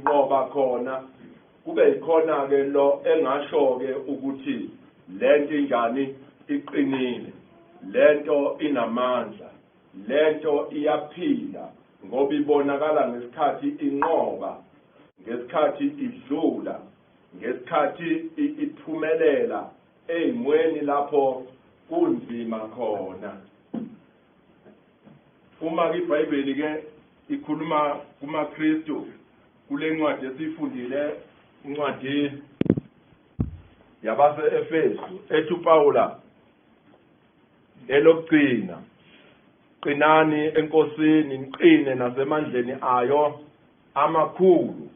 inqoba khona, kube yikhona ke lo engasho ke ukuthi lento injani, iqinile, lento inamandla, lento iyaphila, ngoba ibonakala ngesikhathi inqoba, ngesikhathi idlula, ngesikhathi iphumelela ey'mweni lapho kunzima khona. Uma ke iBhayibheli ke ikhuluma kumaKristu kule ncwadi esiyifundile, incwadi yabase-Efesu, ethi uPawula elokugcina, qinani eNkosini, niqine nasemandleni ayo amakhulu.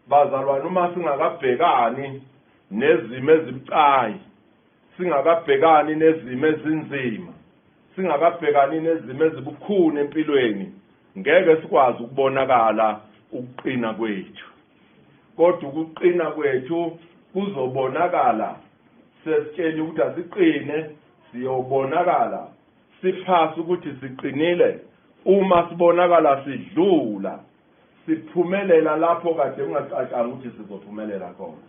Bazalwane, uma singakabhekani nezimo ezibucayi, singakabhekani nezimo ezinzima, singakabhekani nezimo ezibukhuni empilweni, ngeke sikwazi ukubonakala ukuqina kwethu. Kodwa ukuqina kwethu kuzobonakala sesitsheli ukuthi asiqine, siyobonakala siphasa ukuthi siqinile uma sibonakala sidlula, siphumelela lapho kade kungacatshanga ukuthi sizophumelela khona.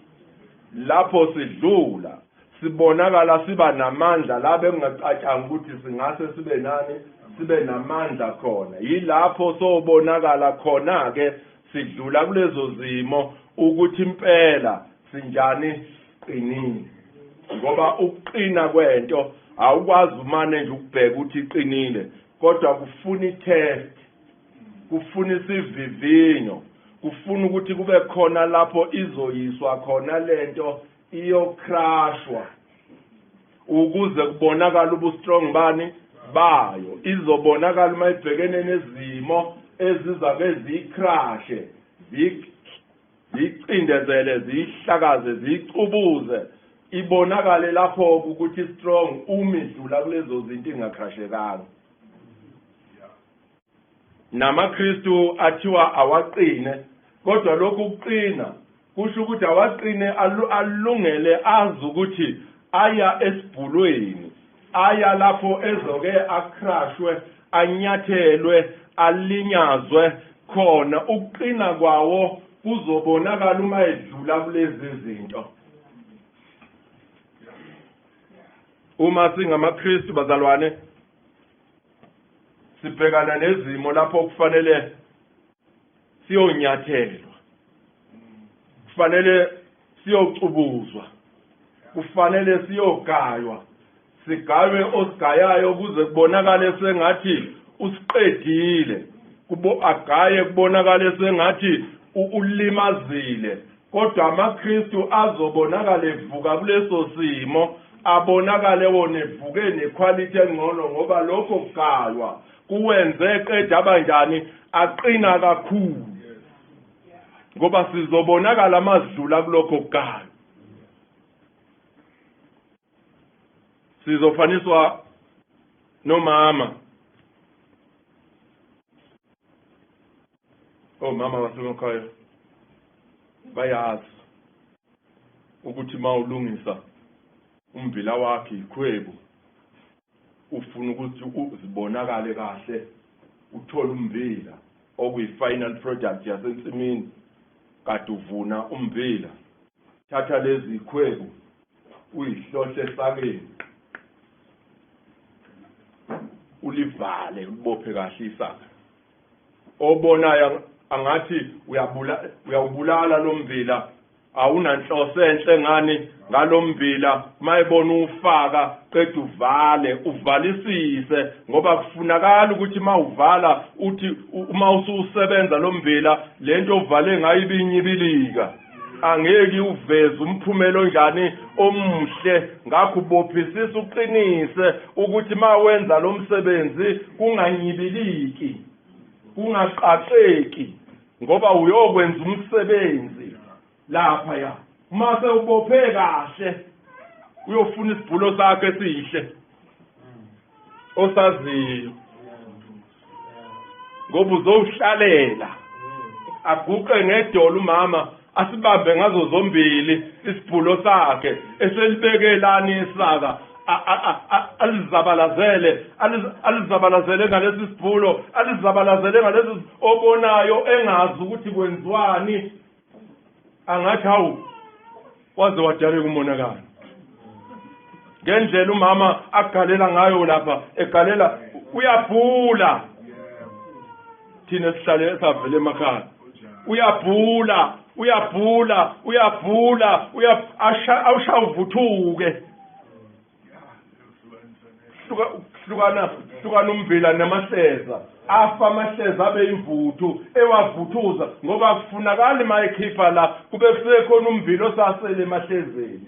Lapho sidlula sibonakala siba namandla la bekungacatshanga ukuthi singase sibe nani, sibe namandla khona. Yilapho sobonakala khona ke sidlula kulezo zimo ukuthi impela sinjani, qinile. Ngoba ukuqina kwento awukwazi umane nje ukubheka ukuthi iqinile, kodwa kufuna i-test, kufuna isivivinyo, kufuna ukuthi kube khona lapho izoyiswa khona lento, iyocrashwa ukuze kubonakale ubustrong bani bayo. Izobonakala uma ibhekene nezimo ezizake ziyicrashe, ziyicindezele, ziyihlakaze, ziyicubuze, ibonakale lapho ukuthi strong uma idlula kulezo zinto ingacrashekanga. NamaKristu athiwa awaqine, kodwa lokhu kuqina kusho ukuthi awaqine alungele, azi ukuthi aya esibhulweni, aya lapho ezoke acrashwe, anyathelwe, alinyazwe khona. Ukuqina kwawo kuzobonakala uma edlula kulezi zinto. Uma singamaKristu bazalwane, sibhekana nezimo lapho kufanele siyonyathelwa, kufanele siyocubuzwa, kufanele siyogaywa, sigaywe osigayayo kuze kubonakale sengathi usiqedile, kubo agaye kubonakale sengathi ulimazile, kodwa amaKristu azobonakala evuka kuleso simo, abonakale wona evuke nequality engcono, ngoba lokho kugaywa kuwenze qeda abanjani, aqina kakhulu, ngoba sizobonakala amazidlula kulokho kugaywa. Sizofaniswa nomama, omama basemakhaya bayazi ukuthi mawulungisa ummbila wakhe ikhwebu, ufuna ukuthi uzibonakale kahle, uthole ummbila okuyi-final product yasensimini, kade uvuna ummbila, thatha lezi ikhwebu uyihlohle esakeni, ulivale, ulibophe kahle isaka. Obonayo angathi uyawubulala lo mbila, awunanhloso enhle ngani ngalombila, mayebona ufaka qeda uvale, uvalisise, ngoba kufunakala ukuthi mawuvala uthi uma ususebenza lo mbila, lento ovale ngayo ibinyibilika, angeke uveze umphumela onjani omuhle. Ngakho ubophisisa uqinise ukuthi mawenza lo msebenzi kunganyibiliki, kungaqaqeki, ngoba uyokwenza umsebenzi lapha ya. Uma sewubophe kahle uyofuna isibhulo sakhe esihle osaziyo, ngoba uzowuhlalela aguqe ngedolo umama, asibambe ngazo zombili isibhulo sakhe eselibekelani isaka, alizabalazele, alizabalazele ngalesi sibhulo, alizabalazele ngalesi obonayo engazi ukuthi kwenziwani. Angathi hawu, waze wadaleka umonakalo. Ngendlela umama agalela ngayo lapha, egalela uyabhula. Thina sihlale savele emakhaya. Uyabhula, uyabhula, uyabhula, uyasha uvuthuke. Hlukana hlukana ummbila namahleza, afa amahleza abe imvuthu ewavuthuza, ngoba kufunakali mayekhipha la kube kusekhona ummbila osasele emahlezeni.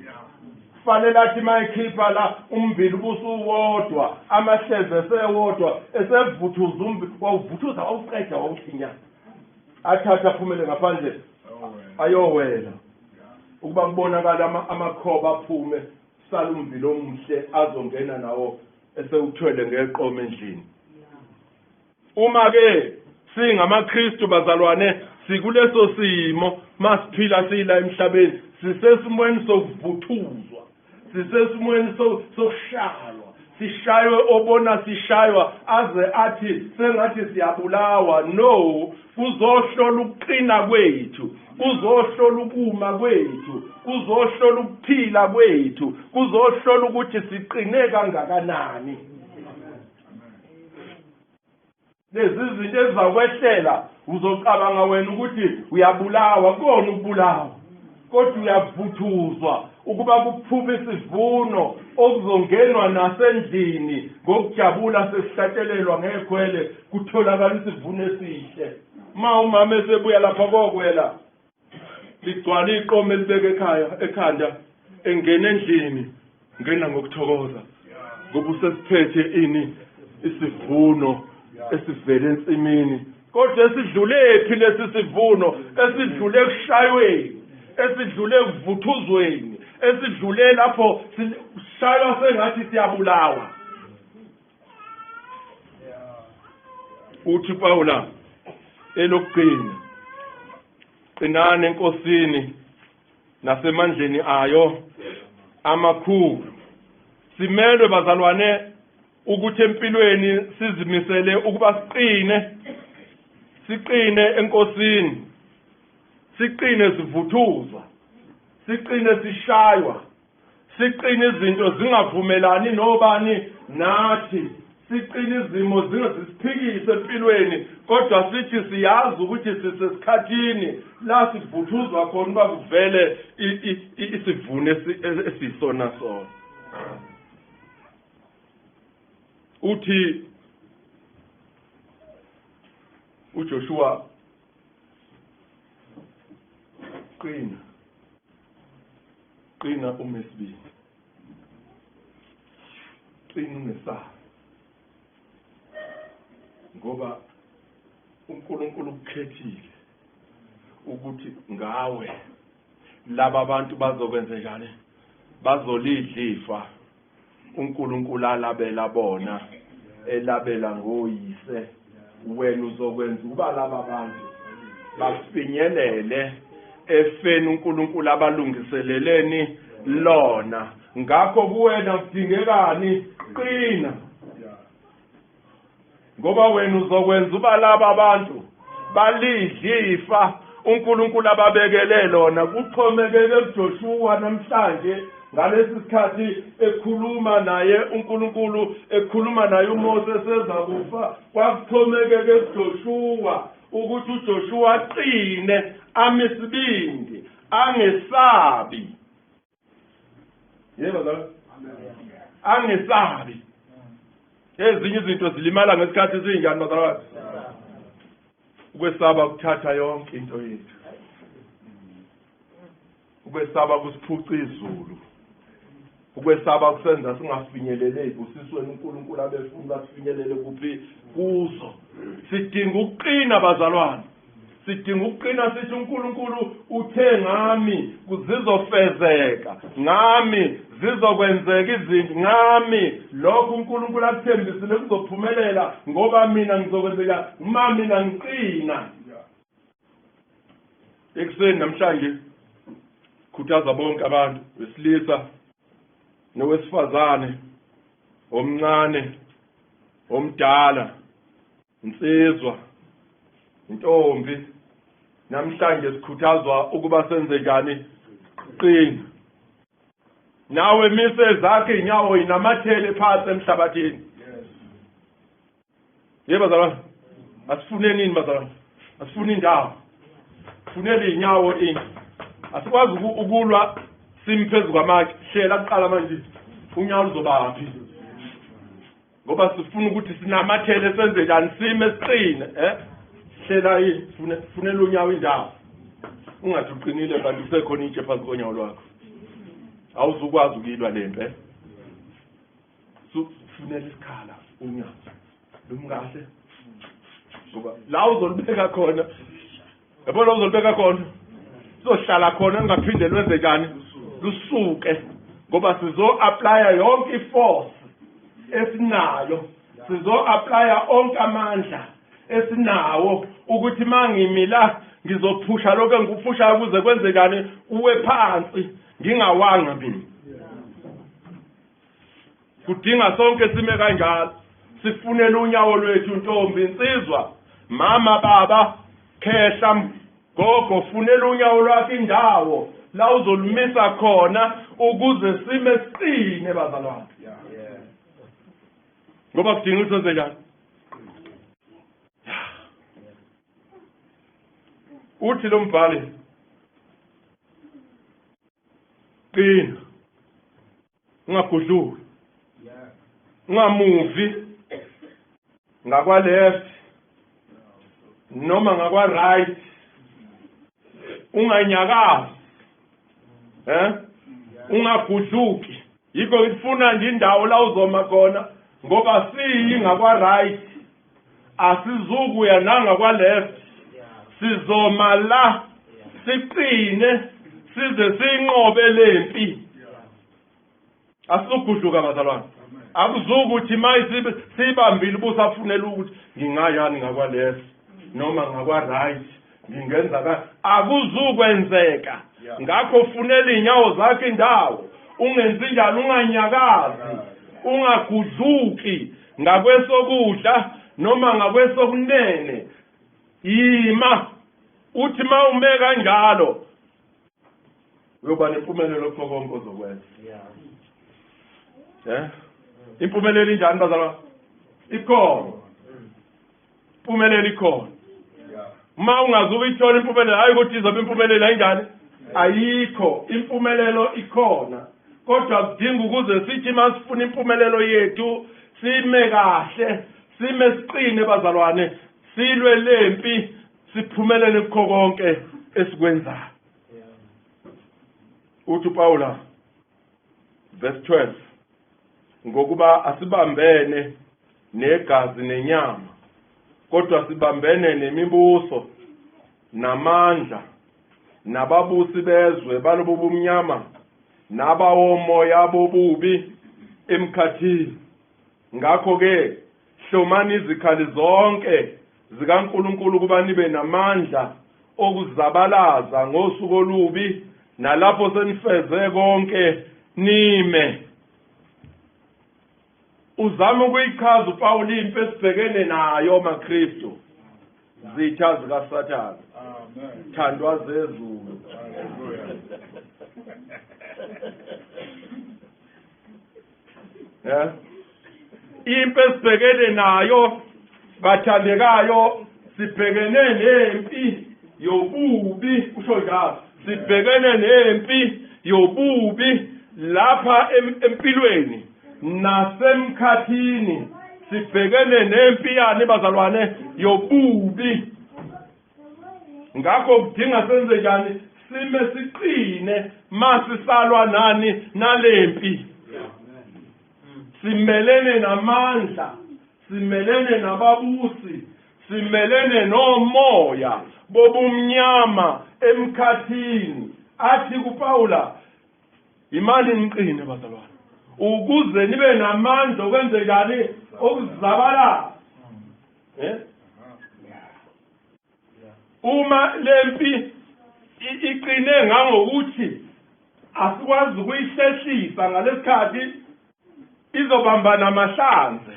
Kufanele athi mayekhipha la ummbila ubusuwodwa, amahleza esewodwa, esevuthuza ummbila, wawuvuthuza wawuqeda wawuthinya, athathe aphumele ngaphandle ayowela ukuba kubonakala amakhoba aphume, sala ummbila omuhle azongena nawo esewuthwele ngeqoma endlini. Uma ke singamaKristu bazalwane, sikuleso simo masiphila sila emhlabeni, sisesimweni sokuvuthuzwa, sisesimweni sokushaywa, sishaywe obona sishaywa aze athi sengathi siyabulawa. No, kuzohlola ukuqina kwethu, kuzohlola ukuma kwethu, kuzohlola ukuphila kwethu, kuzohlola ukuthi siqine kangakanani. Lezi zinto ezizakwehlela uzocabanga wena ukuthi uyabulawa, kona ukubulawa, kodwa uyavuthuzwa ukuba kuphume isivuno okuzongenwa nasendlini ngokujabula, sesihlatshelelwa ngekhwele, kutholakala isivuno esihle. Ma umama esebuya lapha kokwela, ligcwala iqoma elibeke ekhaya ekhanda, engena endlini ngena ngokuthokoza, ngoba usesiphethe ini isivuno esivele ensimini. Kodwa esidlule phi lesi sivuno? Esidlule ekushayweni, esidlule ekuvuthuzweni, esidlule lapho sishaywa sengathi siyabulawa. Uthi Paula elokugcina, qinani eNkosini nasemandleni ayo amakhulu. Simelwe bazalwane ukuthi empilweni sizimisele ukuba siqine, siqine eNkosini, siqine sivuthuzwa, siqine sishaywa, siqine izinto zingavumelani nobani nathi, siqine izimo zingazisiphikise empilweni, kodwa sithi siyazi ukuthi sisesikhathini la sivuthuzwa khona uba kuvele isivuno esisona sona. Uthi uJoshua, qina, qina umesibili, qina ungesabi, ngoba uNkulunkulu ukukhethile ukuthi ngawe laba abantu bazokwenza njani, bazolidla ifa uNkulunkulu alabela bona, elabela ngoyise. Wena uzokwenza ukuba laba bantu bafinyelele efeni uNkulunkulu abalungiseleleni lona. Ngakho kuwena kudingekani? Qina, ngoba wena uzokwenza uba laba abantu balidla ifa uNkulunkulu ababekele lona. Kuxhomekeke kuJoshua namhlanje ngalesi sikhathi ekhuluma naye uNkulunkulu, ekhuluma naye uMose seza kufa, kwakuxhomekeke kuJoshua ukuthi uJoshua aqine, amisibindi, angesabi. Yebo bazalwane, angesabi. Ezinye izinto zilimala ngesikhathi sinjani bazalwane? Ukwesaba kuthatha yonke into yethu. Ukwesaba kusiphuca izulu. Ukwesaba kusenza singafinyelele ezibusisweni uNkulunkulu abefuna basifinyelele kuphi kuzo. Sidinga ukuqina bazalwane. Sidinga ukuqina sithi uNkulunkulu uthe ngami kuzizofezeka, ngami zizokwenzeka izinto, ngami lokho uNkulunkulu akuthembisile kuzophumelela, ngoba mina ngizokwenzeka uma mina ngiqina. Ekuseni namhlanje khuthaza bonke abantu, wesilisa nowesifazane, omncane, omdala, insizwa, intombi, Namhlanje sikhuthazwa ukuba senze njani? Qina. Nawe mise zakhe inyawo inamathele phansi emhlabathini. Yebo bazalwane, asifuneni ini bazalwane? Asifuni indawo, funele iy'nyawo ini. Asikwazi ukulwa simi phezu kwamatshe. Hlela kuqala manje unyawo luzobaphi, ngoba sifuna ukuthi sinamathele senze njani, sime siqine. Hlela ini, funela unyawo indawo. Ungathi uqinile kanti kusekhona itshe phansi konyawo lwakho, awuzukwazi ukuyilwa le mpe. Funela isikhala unyawo lumkahle, ngoba la uzolibeka khona, yabo, la uzolibeka khona sizohlala khona, lungaphinde lwenze njani, lusuke, ngoba sizo-applya yonke iforce esinayo, sizo-applya onke amandla esinawo ukuthi mangimi la ngizophusha lokho engikuphushayo kuze kwenze njani, uwe phansi ngingawanga mina. Kudinga sonke sime kanjalo, sifunele unyawo lwethu. Ntombi, insizwa, mama, baba, khehla, gogo, funela unyawo lwakho indawo la uzolumisa khona ukuze sime siqine bazalwane, ngoba kudinga ukuthi senze njani. Uthi lo mbhali, qina, ungagudluki, ungamuvi ngakwa left noma ngakwa right, unganyakazi, ungagudluki. Yikho ngifuna nje indawo la uzoma khona, ngoba siyi ngakwa right, asizukuya nangakwa left, sizoma la siqine size sinqobe lempi. Asizugudluka bazalwane, akuzukuthi maye sibambile ubusafunela ukuthi ngingayani ngakwa left noma ngakwa right, ngingenza ka, akuzukwenzeka. Ngakho funela iy'nyawo zakho indawo, ungenzi njani, unganyakazi, ungagudluki ngakwesokudla noma ngakwesokunene. Yima, uthi ma ume kanjalo uyoba nempumelelo kukho konke ozokwenza. Impumelelo injani bazalwane? Ikhona impumelelo, ikhona. Uma ungazukuyithola impumelelo, hayi ukuthi izobe impumelelo ayinjani, ayikho. Impumelelo ikhona, kodwa kudinga ukuze sithi masifuna impumelelo yethu sime kahle, sime siqine bazalwane, silwe lempi, siphumelele kukho konke esikwenzayo. Uthi uPaula verse 12, ngokuba asibambene negazi nenyama, kodwa sibambene nemibuso namandla nababusi bezwe balobu bumnyama nabawomoya bobubi emkhathini. Ngakho-ke hlomani izikhali zonke zikaNkulunkulu ukuba nibe namandla okuzabalaza ngosuku olubi, nalapho senifeze konke nime. Uzama ukuyichaza uPawulu impi esibhekene nayo maKristu, zitha zikaSathane, thandwa zezulu. Impi esibhekene nayo bathandekayo, sibhekene nempi yobubi, usho njalo, sibhekene nempi yobubi lapha empilweni nasemkhathini. Sibhekene nempi yani bazalwane? Yobubi. Ngakho kudinga senze njani? Sime siqine masisalwa nani? Nalempi. Simelene namandla, simelene nababusi, simelene nomoya bobumnyama emkhathini. Athi kuPaula, imali niqine bazalwane, ukuze nibe namandla okwenze njani? Okuzabala. Uma lempi iqine ngangokuthi asikwazi ukuyihlehlisa ngalesikhathi, izobambana amahlanze,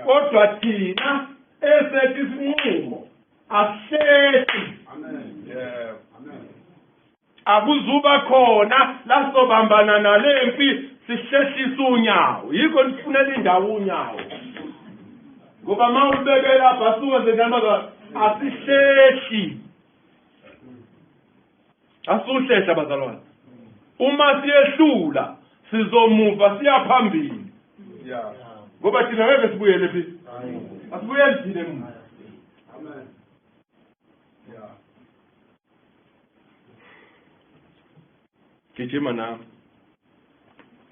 kodwa thina esethi isinqumo asihlehli. Yebo. Akuzuba khona la sobambana nalempi sihlehlisa unyawo. Yikho nifunela indawo unyawo. Ngoba uma ulibeke lapha asuke zenjani bazalwane? Asihlehli. Asuhlehla bazalwane. Uma siyehlula sizomuva siya phambili. Yeah. Ngoba thina ngeke sibuyele phi? Asibuyeli thina emuva. Amen. Yeah. Gijima nami.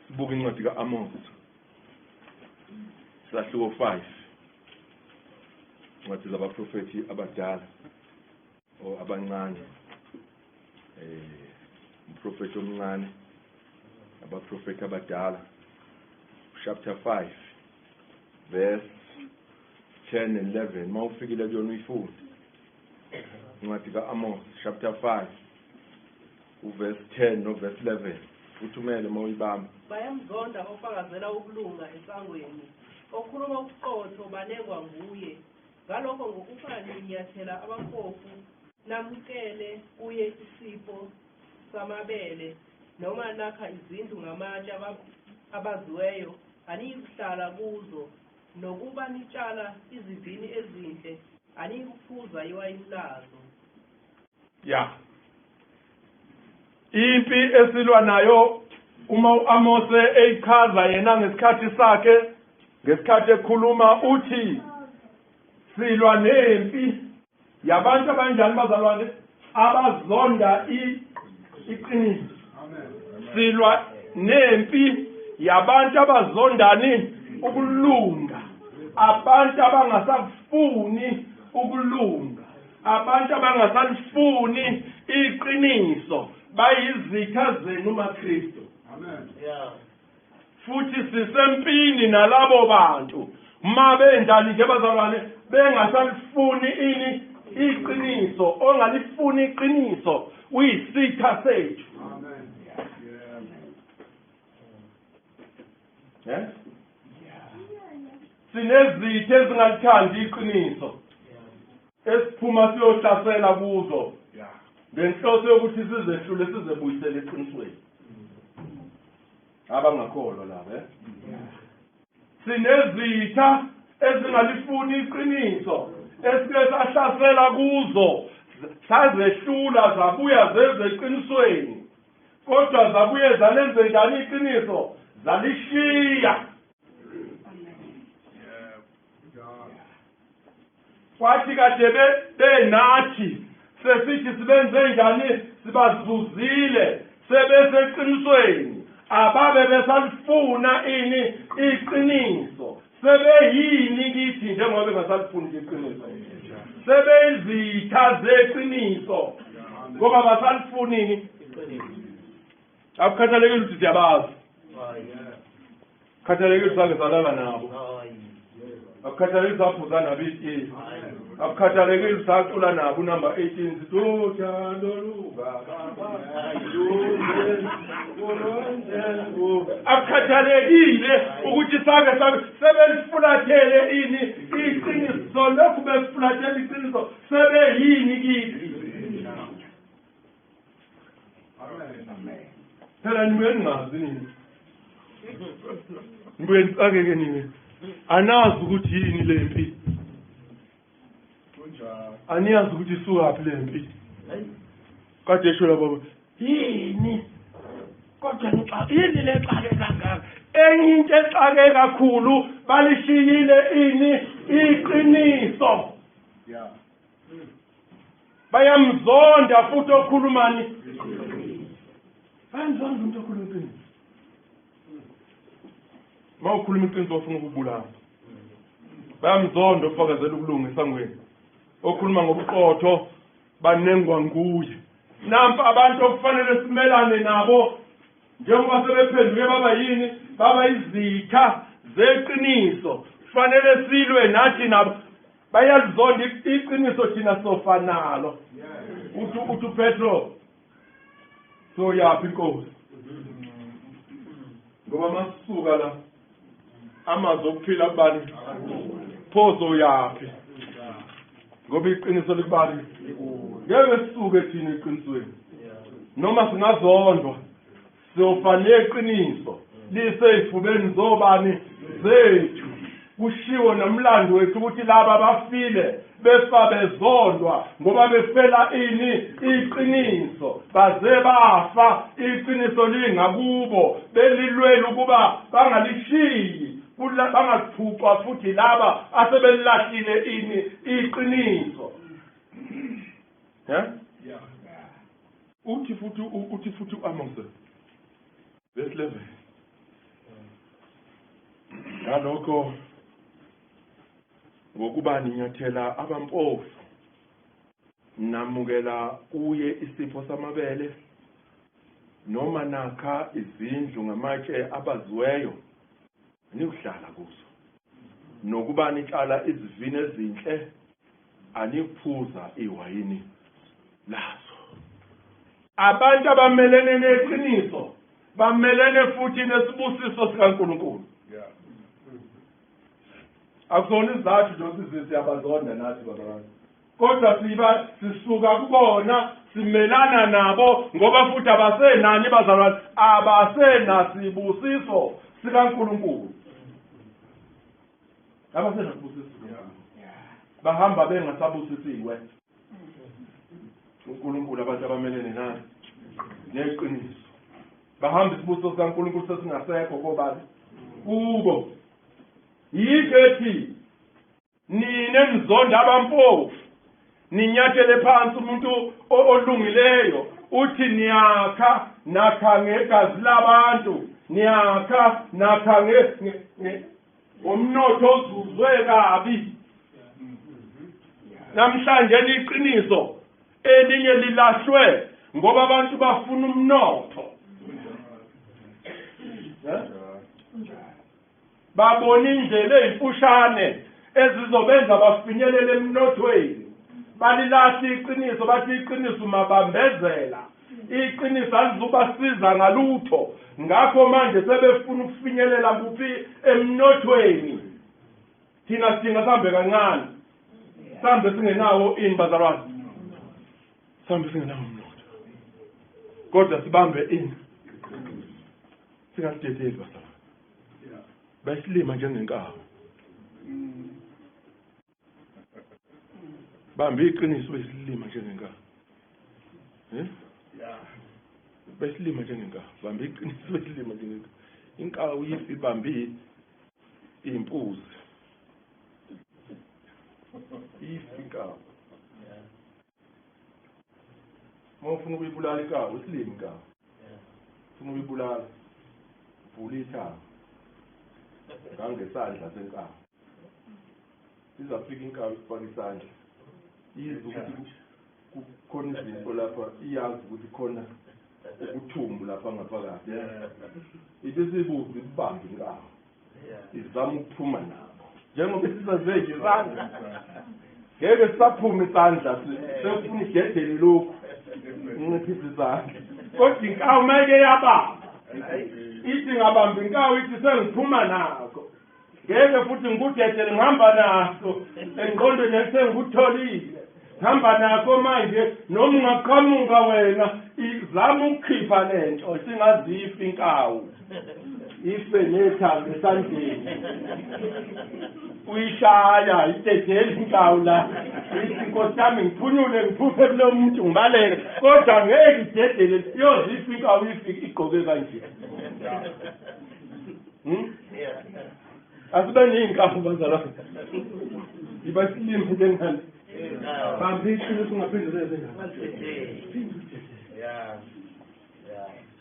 Sibuka incwadi kaAmos. Sahluko 5. Incwadi zabaprofeti abadala o abancane. Umprofeti omncane abaprofeti abadala. Chapter 5 verse 10 and 11. Mawufikile kuyona uyifunde. Incwadi kaAmos chapter 5 uverse 10 no verse 11. Uthumele mawuyibamba. Bayamzonda ofakazela ukulunga esangweni, okhuluma ubuqotho banengwa nguye. Ngalokho ngokuba ninyathela abampofu, namukele kuye isipho samabele, noma nakha izindlu ngamatshe abaziweyo, aniyikuhlala kuzo, nokuba nitshala izivini ezinhle, aniyikuphuza iwayini lazo. Ya. Impi esilwa nayo uma uAmose eyichaza yena ngesikhathi sakhe, ngesikhathi ekhuluma uthi silwa nempi yabantu abanjani bazalwane? Abazonda iqiniso. Silwa nempi yabantu abazondani ukulunga, abantu abangasafuni ukulunga, abantu abangasalifuni iqiniso, bayizitha zenu maKristu. Amen. Yeah. Futhi sisempini nalabo bantu. Ma benjani nje bazalwane bengasalifuni ini iqiniso, ongalifuni iqiniso uyisitha sethu. Amen. Yeah. Sinezitha ezingalithandi iqiniso esiphuma siyohlasela kuzo ngenhloso yokuthi sizehlule sizebuyisele eqinisweni. Abangakholwa laba, Sinezitha ezingalifuni iqiniso esike sahlasela kuzo, sazehlula zabuya zeze eqinisweni, kodwa zabuye zalenze njani iqiniso? Zalishiya. Kwathi kade benathi sesithi sibenze njani, sibazuzile, sebeseqinisweni, ababe besalifuna ini iqiniso, sebeyini kithi njengoba bengasalifuni iqiniso, sebeyizitha zeqiniso ngoba basalifuni iqiniso. Akukhathalekile ukuthi siyabazi, khathalekile ukuthi sake salala nabo, akukhathalekile saphuza nabo itiye, akukhathalekile sacula nabo number 18 sithi uthando lukababa akukhathalekile ukuthi sake sebelifulathele ini iqiniso, lokhu befulathele iqiniso sebeyini kithi. Phela nibuye ningazi nini, nibuye nixakeke nini, anazi ukuthi yini le mpi, aniyazi ukuthi isukaphi le mpi. Kade esho labo yini, kodwa yini le xake kangaka? Enye into exake kakhulu, balishiyile ini iqiniso. Bayamzonda futhi okhulumani, bayamzonda umuntu okhuluma iqiniso. Uma ukhuluma iqiniso ufuna ukubulala. Bayamzonda ofakazela ukulunga esangweni, okhuluma ngobuqotho banengwa nguye. Nampa abantu okufanele simelane nabo njengoba sebephenduke baba yini, baba izitha zeqiniso. Kufanele silwe nathi nabo. Bayalizonda iqiniso, thina sofa nalo. Uthi uPetro, soyaphi inkosi? Ngoba masisuka la amazwi okuphila kubani? Pho soyaphi? Ngoba iqiniso likubani? Ngeke sisuke thina eqinisweni. Noma singazondwa siyofa neqiniso liseyifubeni zobani zethu. Kushiwo nomlando wethu ukuthi laba bafile befa bezondwa ngoba befela ini? Iqiniso. Baze bafa iqiniso lingakubo, belilwela ukuba bangalishiyi, bangaphucwa futhi laba asebelilahlile ini? Iqiniso. Uthi futhi uAmos verse 11, ngalokho ngokuba ninyathela abampofu, namukela kuye isipho samabele, noma nakha izindlu ngamatshe abaziweyo, anikuhlala kuzo, nokuba nitshala izivini ezinhle, anikuphuza iwayini lazo. Abantu abamelene neqiniso bamelene futhi nesibusiso sikaNkulunkulu. Akusona isizathu nje ukuthi siyabazonda nathi bazalwane, kodwa siba sisuka kubona simelana nabo ngoba futhi abasenani bazalwane, abasenasibusiso sikaNkulunkulu, abasenasibusiso, bahamba bengasabusisiwe uNkulunkulu. Abantu abamelene nani neqiniso bahamba isibusiso sikaNkulunkulu sesingasekho kobani kubo. Yikho ethi nina nizonda abampofu, ninyathele phansi umuntu olungileyo, uthi niyakha nakha ngegazi labantu, niyakha nakha ngomnotho ozuzwe kabi. Namhlanje liqiniso elinye lilahlwe ngoba abantu bafuna umnotho. Babona indlela eyimfushane ezizobenza bafinyelele emnothweni, balilahla iqiniso, bathi iqiniso mabambezela, iqiniso alizubasiza ngalutho. Ngakho manje sebefuna ukufinyelela kuphi? Emnothweni. Thina sidinga sihambe kancane, sihambe singenawo ini bazalwane, sihambe singenawo umnotho, kodwa sibambe ini, singasidedeli bazalwane. Bayisilima njengenkawu. Bambe iqiniso, besilima njengenkawu. Besilima njengenkawu. Bambe iqiniso, besilima njengenkawu. Inkawu ifi ibambe impuzi. Ifi inkawu. Uma ufuna ukuyibulala inkawu, isilima inkawu. Ufuna ukuyibulala, vula ithanga ngangesandla senkawu. Izafika inkawu isifaka isandla, izwe ukuthi kukhona izinto lapha, iyazi ukuthi khona ubuthumbu lapha ngaphakathi. Ibisibuza ibambe inkawu, izama ukuphuma nabo njengoba isisaze isandla, ngeke sisaphuma isandla, sefuna idedele lokhu inciphisa isandla. Kodwa inkawu mayike yabamba, ithi ngabamba inkawu, ithi sengiphuma nakho, ngeke futhi ngikudedele, ngihamba naso engqondweni sengikutholile, ngihamba nakho manje. Noma ungaqhamuka wena izama ukukhipha lento, singazifa inkawu, ife nethambo esandleni, uyishaya idedele inkawu la, ithi nkosi yami ngiphunyule ngiphuphe kulo muntu ngibaleke, kodwa ngeke idedele, iyoze ife inkawu, ifike igqoke kanje. Asibe ney'nkawu bazalwane, iba silima njengani, bambe iqiniso ungaphinde uzenze njani,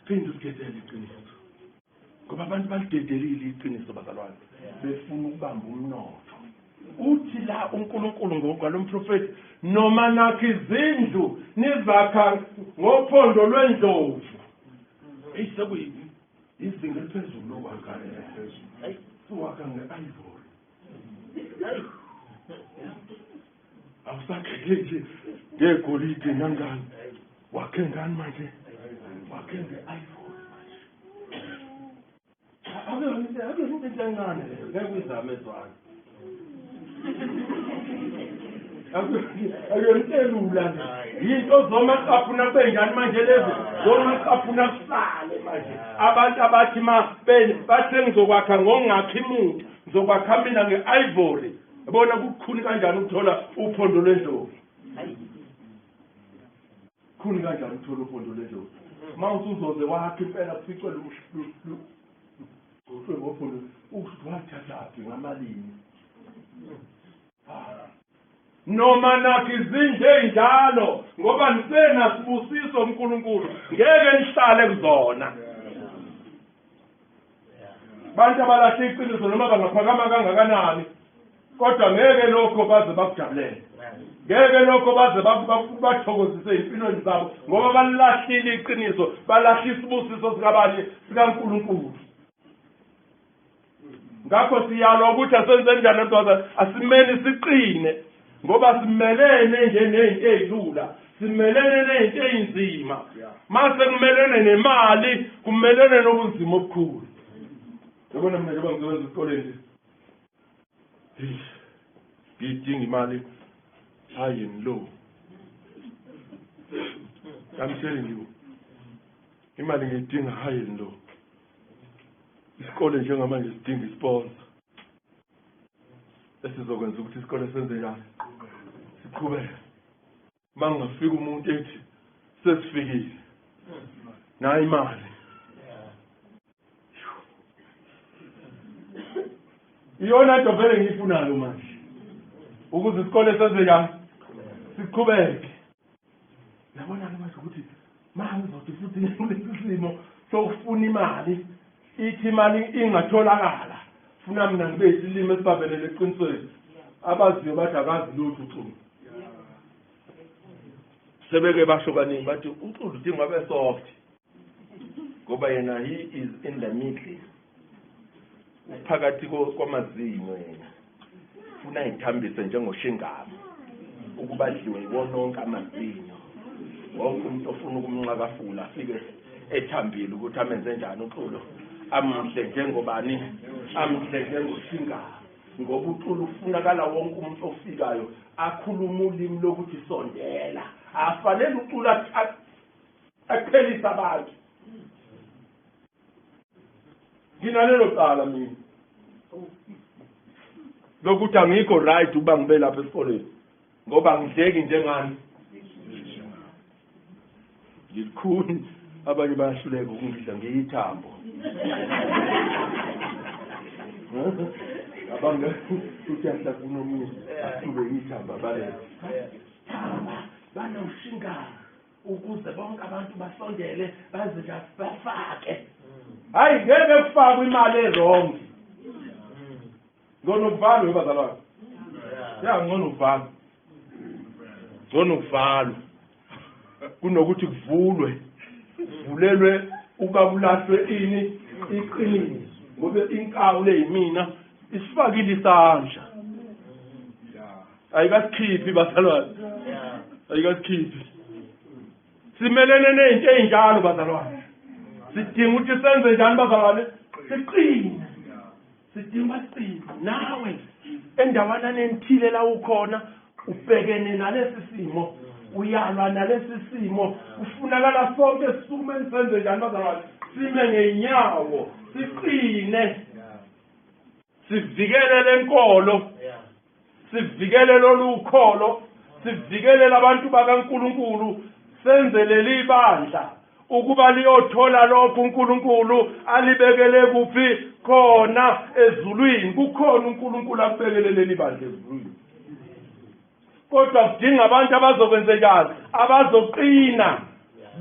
phinde ulidedele iqiniso, ngoba abantu balidedelile iqiniso bazalwane, befuna ukubamba umnotho. Uthi la uNkulunkulu ngokwalo mprofeti, noma nakho izindlu nizakha ngophondo lwendlovu, sekuyi izinga eliphezulu lokwakha, siwakha nge-ivory, awusakhele nje ngegolide nangani, wakhe ngani manje, wakhe nge-ivory manje. Akuyona into encane leyo, ngeke uyizame ezwana. Akuyontelula yinto zomaqaphuna benjani manje lezi zomaqaphuna kusale manje abantu abathi ma bathe ngizokwakha ngongakhi muntu ngizokwakha mina nge-ivory yabona kukhuni kanjani ukuthola uphondo lwendlovu khuni kanjani ukuthola uphondo lwendlovu uma usuzoze wakhe impela kuficwe ngophondo ukuthi wathathaphi ngamalini noma nakho izindlu ey'njalo ngoba nisenasibusiso uNkulunkulu ngeke nihlale kuzona bantu abalahle iqiniso noma bangaphakama kangakanani kodwa ngeke lokho baze bakujabulele ngeke lokho baze bathokozise empilweni zabo ngoba balahlile iqiniso balahle isibusiso sikabani sikaNkulunkulu ngakho siyalwa ukuthi asenze njani ntokaza asimeni siqine ngoba simelene nje nezinto ezilula simelene nezinto ezinzima mase kumelene nemali kumelene nobunzima obukhulu yabona mina njengoba ngisebenza esikoleni nje ngiyidinga imali high and low I'm telling you imali ngiyidinga high and low isikole njengamanje sidinga isponsor esizokwenza ukuthi isikole senze njani siqhubeke uma ngingafika umuntu ethi sesifikile nayi imali iyona nto vele ngiyifunayo manje ukuze isikole senze njani siqhubeke yabona-ke manje ukuthi ma ngizothi futhi kulesi simo sokufuna imali ithi imali ingatholakala funa mina ngibe isilimi esibambelele eqinisweni abaziyo bathi akazi lutho uXulu sebeke basho kaningi bathi uXulu udinga abe soft ngoba yena he is in the middle uphakathi kwamazinyo yena funa ithambise njengoshingama ukuba adliwe yiwona onke amazinyo wonke umuntu ofuna ukumnxakafula afike ethambile ukuthi amenze njani uXulu amhle njengobani amhle njengoshingama ngoba uXulu ufunakala wonke umuntu ofikayo akhuluma ulimi lokuthi sondela afanele uXulu aqhelise abantu nginalelo cala mina lokuthi angikho right ukuba ngibe lapha esikoleni ngoba ngidleki njengani ngilikhuni abanye bayahluleka ukungidla ngiyithambo abange uthi ahlafuna omunye ahlube ithambo abaleke banoshingana ukuze bonke abantu basondele baze bafake hayi ngeke kufakwe imali erong ngcono kuvalwe bazalwane ya ngcono kuvalwe ngcono kuvalwe kunokuthi kuvulwe kuvulelwe ukuba kulahlwe ini iqiniso ngoba inkawu leyimina isifakile isandla ayikasikhiphi bazalwane ayikasikhiphi simelene nezinto ezinjalo bazalwane sidinga ukuthi senze njani bazalwane siqine sidinga siqine nawe endawaneni enithile la ukhona ubhekene nalesi simo uyalwa nalesi simo kufunakala sonke sisukume senze njani bazalwane sime ngeenyawo siqine sivikele lenkolo sivikele lolu kholo sivikele labantu bakaNkuluNkulu senze leli bandla ukuba liyothola lokho uNkulunkulu alibekele kuphi khona ezulwini kukhona uNkulunkulu akubekele leli bandla ezulwini kodwa kudinga abantu abazokwenzenjani abazoqina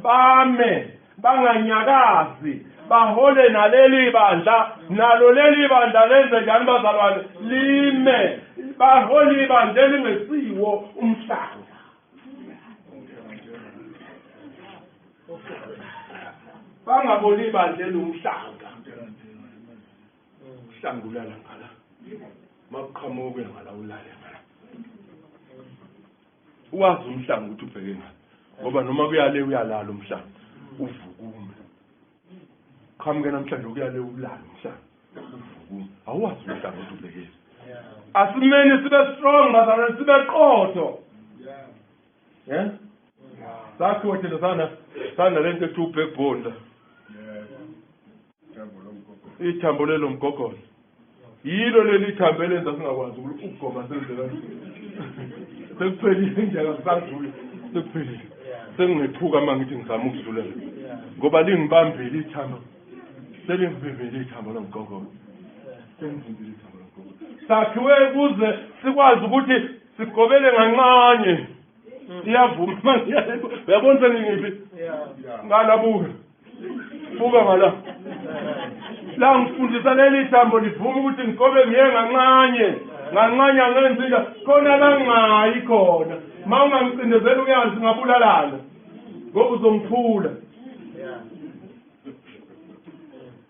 bame banganyakazi bahole naleli bandla nalo leli bandla lenze njani bazalwane lime bahole ibandla elingesiwo umhlanga bangaboni ibandla elumhlanga umhlanga ulala ngala makuqhamuka kuya ngala ulale ngala uwazi umhlanga ukuthi ubheke ngaphi ngoba noma kuyale uyalala umhlanga uvukume qhamuke namhlanje kuyale ulala umhlanga uvukume awazi umhlanga ukuthi ubheke. Asimeni sibe strong bazalwane, sibe qotho. Yeah. Sakhiwe thina sana sana lento ethi backbone la. Ithambo lelo mgogodla. Yilo leli thambo elenza singakwazi ukugoma senze kanje. Sekuphelile nje akusadluli. Sekuphelile. Sengingethuka uma ngithi ngizama ukudlulela. Ngoba lingibambile ithambo. Selingivimbile ithambo lomgogodla. Sengivimbile ithambo lomgogodla. Sakhiwe ukuze sikwazi ukuthi sigobele nganxanye. Iyavuma uyabona sengingiphi? Ngala buka. Buka ngala. La ngifundisa leli thambo livuma ukuthi ngigobe ngiye nganxanye. Nganxanye angenzi njalo. Khona la ngingayi khona. Ma ungangicindezela uyazi ngabulalana. Ngoba uzongiphula.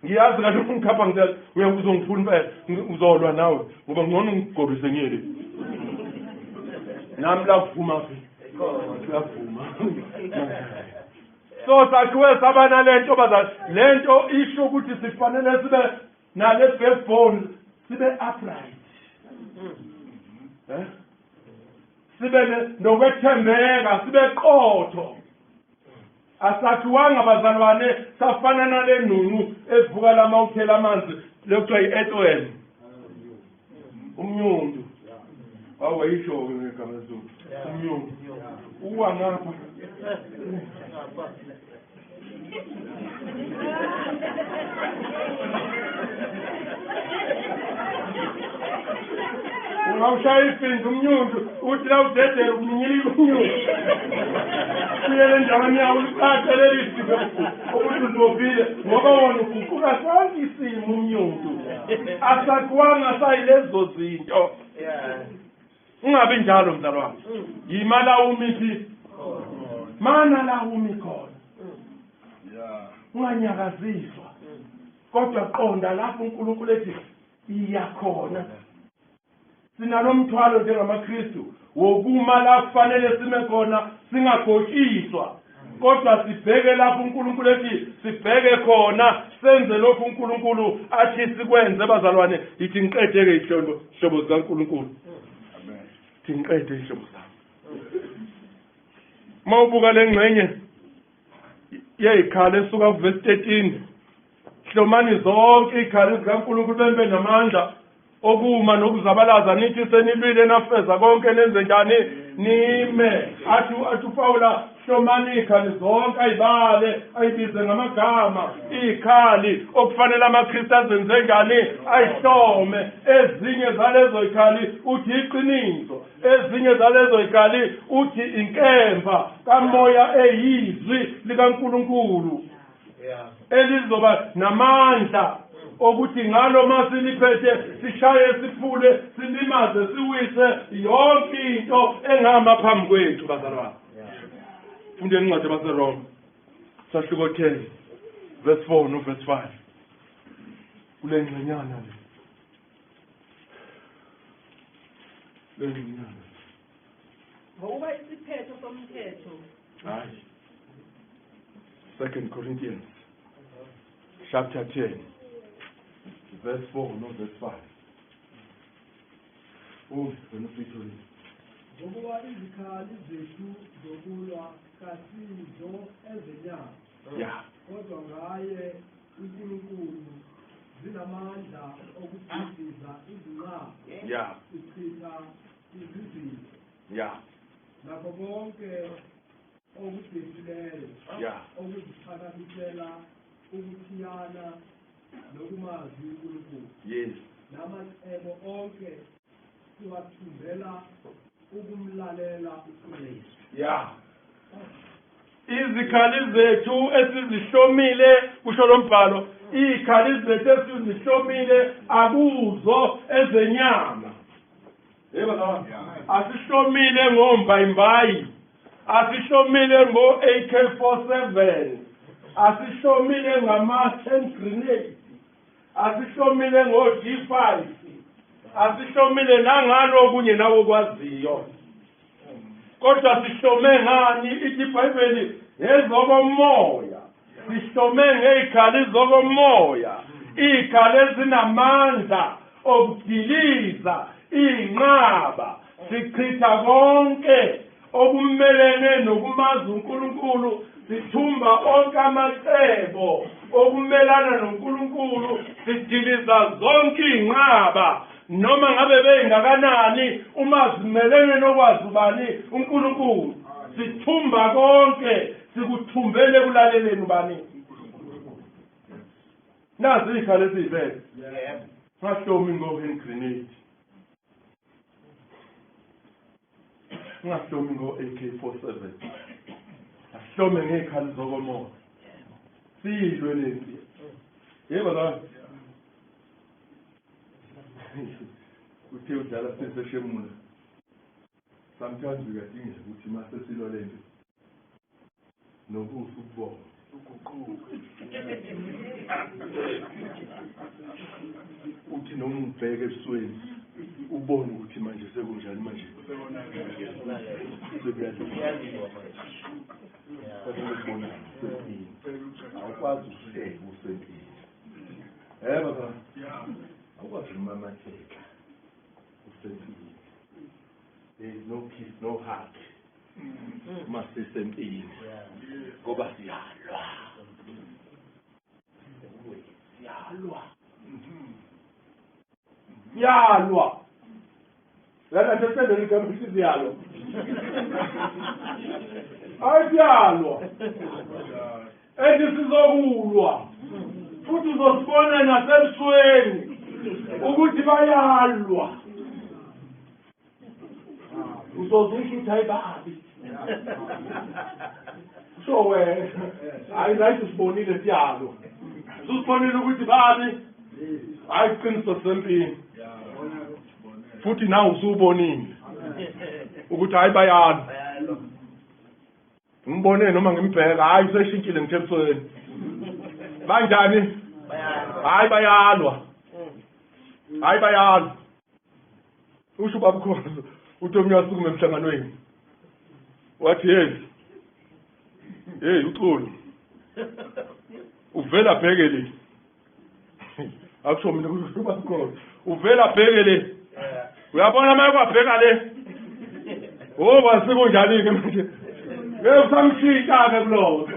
Ngiyazi kahle ungikhapha ngicela uyakuzongiphula impela uzolwa nawe ngoba ngcono ngigobise ngiye le. Nami la kuvuma phi? Uyavuma. So sakhiwe saba nalento bazali. Lento isho ukuthi sifanele sibe nale backbone, sibe upright. Eh? Sibe nokwethembeka, sibe qotho. Asakhiwanga bazalwane safana nale nunu evuka lama uthela amanzi lekuthiwa i-earthworm. Umnyundu. Awayisho-ke ngegama lesiZulu. Umnyundu. Uwa ngapha. Ungawushaya ifindu umnyundu uthi la udedela ukuminyilika umnyundu. Kuyele endaweni yawo uliqaqe leli siko ukuthi uzibophile ngoba wona uguquka sonke isimo umnyundu. Asakhiwanga sayilezo zinto. Ungabi njalo mzalwane. Yima la umi phi? Mana la umi khona. Unganyakaziswa. Kodwa qonda lapho uNkulunkulu ethi iya khona. Sinalomthwalo njengamaKristu wokuma la kufanele sime khona singagotshiswa. Kodwa sibheke lapho uNkulunkulu ethi sibheke khona, senze lokhu uNkulunkulu athi sikwenze bazalwane. Ithi ngiqede-ke ihlobo hlobo zikaNkulunkulu. Ithi ngiqede ihlobo zami. Uma ubuka le ngxenye yey'khala esuka kuvesi 13, hlomani zonke iy'khala zikaNkulunkulu bembe namandla okuma nokuzabalaza, nithi senilwile nafeza konke nenze njani nime. Athi athi uPawula hlomani iy'khali zonke, ayibale ayibize ngamagama iy'khali okufanele amaKristu azenze njani ayihlome. Ezinye zalezo y'khali uthi iqiniso, ezinye zalezo y'khali uthi inkemba kamoya eyizwi likaNkulunkulu elizoba namandla okuthi ngalo masiliphethe sishaye siphule silimaze siwise yonke into engama phambi kwethu bazalwane. Funde incwadi yabaseRoma sahluko 10 verse 4 no verse 5 kule ngxenyana le. Le ngxenyana. Ngokuba isiphetho somthetho. Hayi. 2 Corinthians chapter 10 verse 4 no verse 5. Wena usuyitholile. Ngokuba izikhali zethu zokulwa kasizo ezenyama. Kodwa ngaye uNkulunkulu zinamandla okubhidliza izinqaba. Sichitha izizinto. Nakho konke okubhekisileyo. Okuziphakamisela ukuthiyana nokumazi uNkulunkulu. Namacebo onke siwathumbela ukumlalela uKristu. Izikhali zethu esizihlomile, kusho lo mbhalo, izikhali zethu esizihlomile akuzo ezenyama. Yebo bazalwane, asihlomile ngombayimbayi, asihlomile ngo-AK-47, asihlomile ngama-10 grenade, asihlomile ngo-G5, asihlomile nangalo kunye nawo kwaziyo. Kodwa sihlome ngani? Ithi iBhayibheli ngezokomoya. Sihlome ngey'khali zokomoya, iy'khali ezinamandla okudiliza inqaba, sichitha konke okumelene nokumazi uNkulunkulu, sithumba onke amacebo okumelana noNkulunkulu, sidiliza zonke izinqaba noma ngabe beyingakanani uma zimelene nokwazi ubani uNkulunkulu. Sithumba konke, sikuthumbele ekulaleleni ubani. Nazi ikhala esiyibeke. Ngahlomi ngo-hand grenade, ngahlomi ngo-AK47, ahlome ngey'khali zokomoya, siyilwe lempi. Yebo la uthe udlala seseshemula, sometimes uyadingeka ukuthi uma sesilwa lempi nobuso ukubona uguquke, uthi noma ungibheke ebusweni ubone ukuthi manje sekunjani, manje sekuyaliwa, fanele ukubona usempini, awukwazi ukuhleka usempini. Baba, awukwazi ukumamatheka usempini. There is no kiss, no hug uma sisempini, ngoba siyalwa, siyalwa, siyalwa. Lana sesendele igama lithi siyalwa. Hayi, siyalwa and sizokulwa futhi, uzosibona nasebusweni ukuthi bayalwa, uzoze usho ukuthi hayi babi, so wena hayi, right, usibonile siyalwa, usibonile ukuthi babi. Hayi, iqiniso sempini futhi nawe usubonile ukuthi hayi, bayalwa. Ngibone noma ngimbheka, hayi, seshintshile ngithe ebusweni banjani? Hayi, bayalwa, hayi, bayalwa. Usho ubabukhozo uthi omunye wasukuma emhlanganweni wathi, "Hey, hey, uxolo, uvela bheke le." Akusho mina, kusho ubabukhozo, "Uvela bheke le, uyabona uma kwabheka le, oh, kwasekunjani-ke manje?" Ngeke usamshintsha-ke kulowo.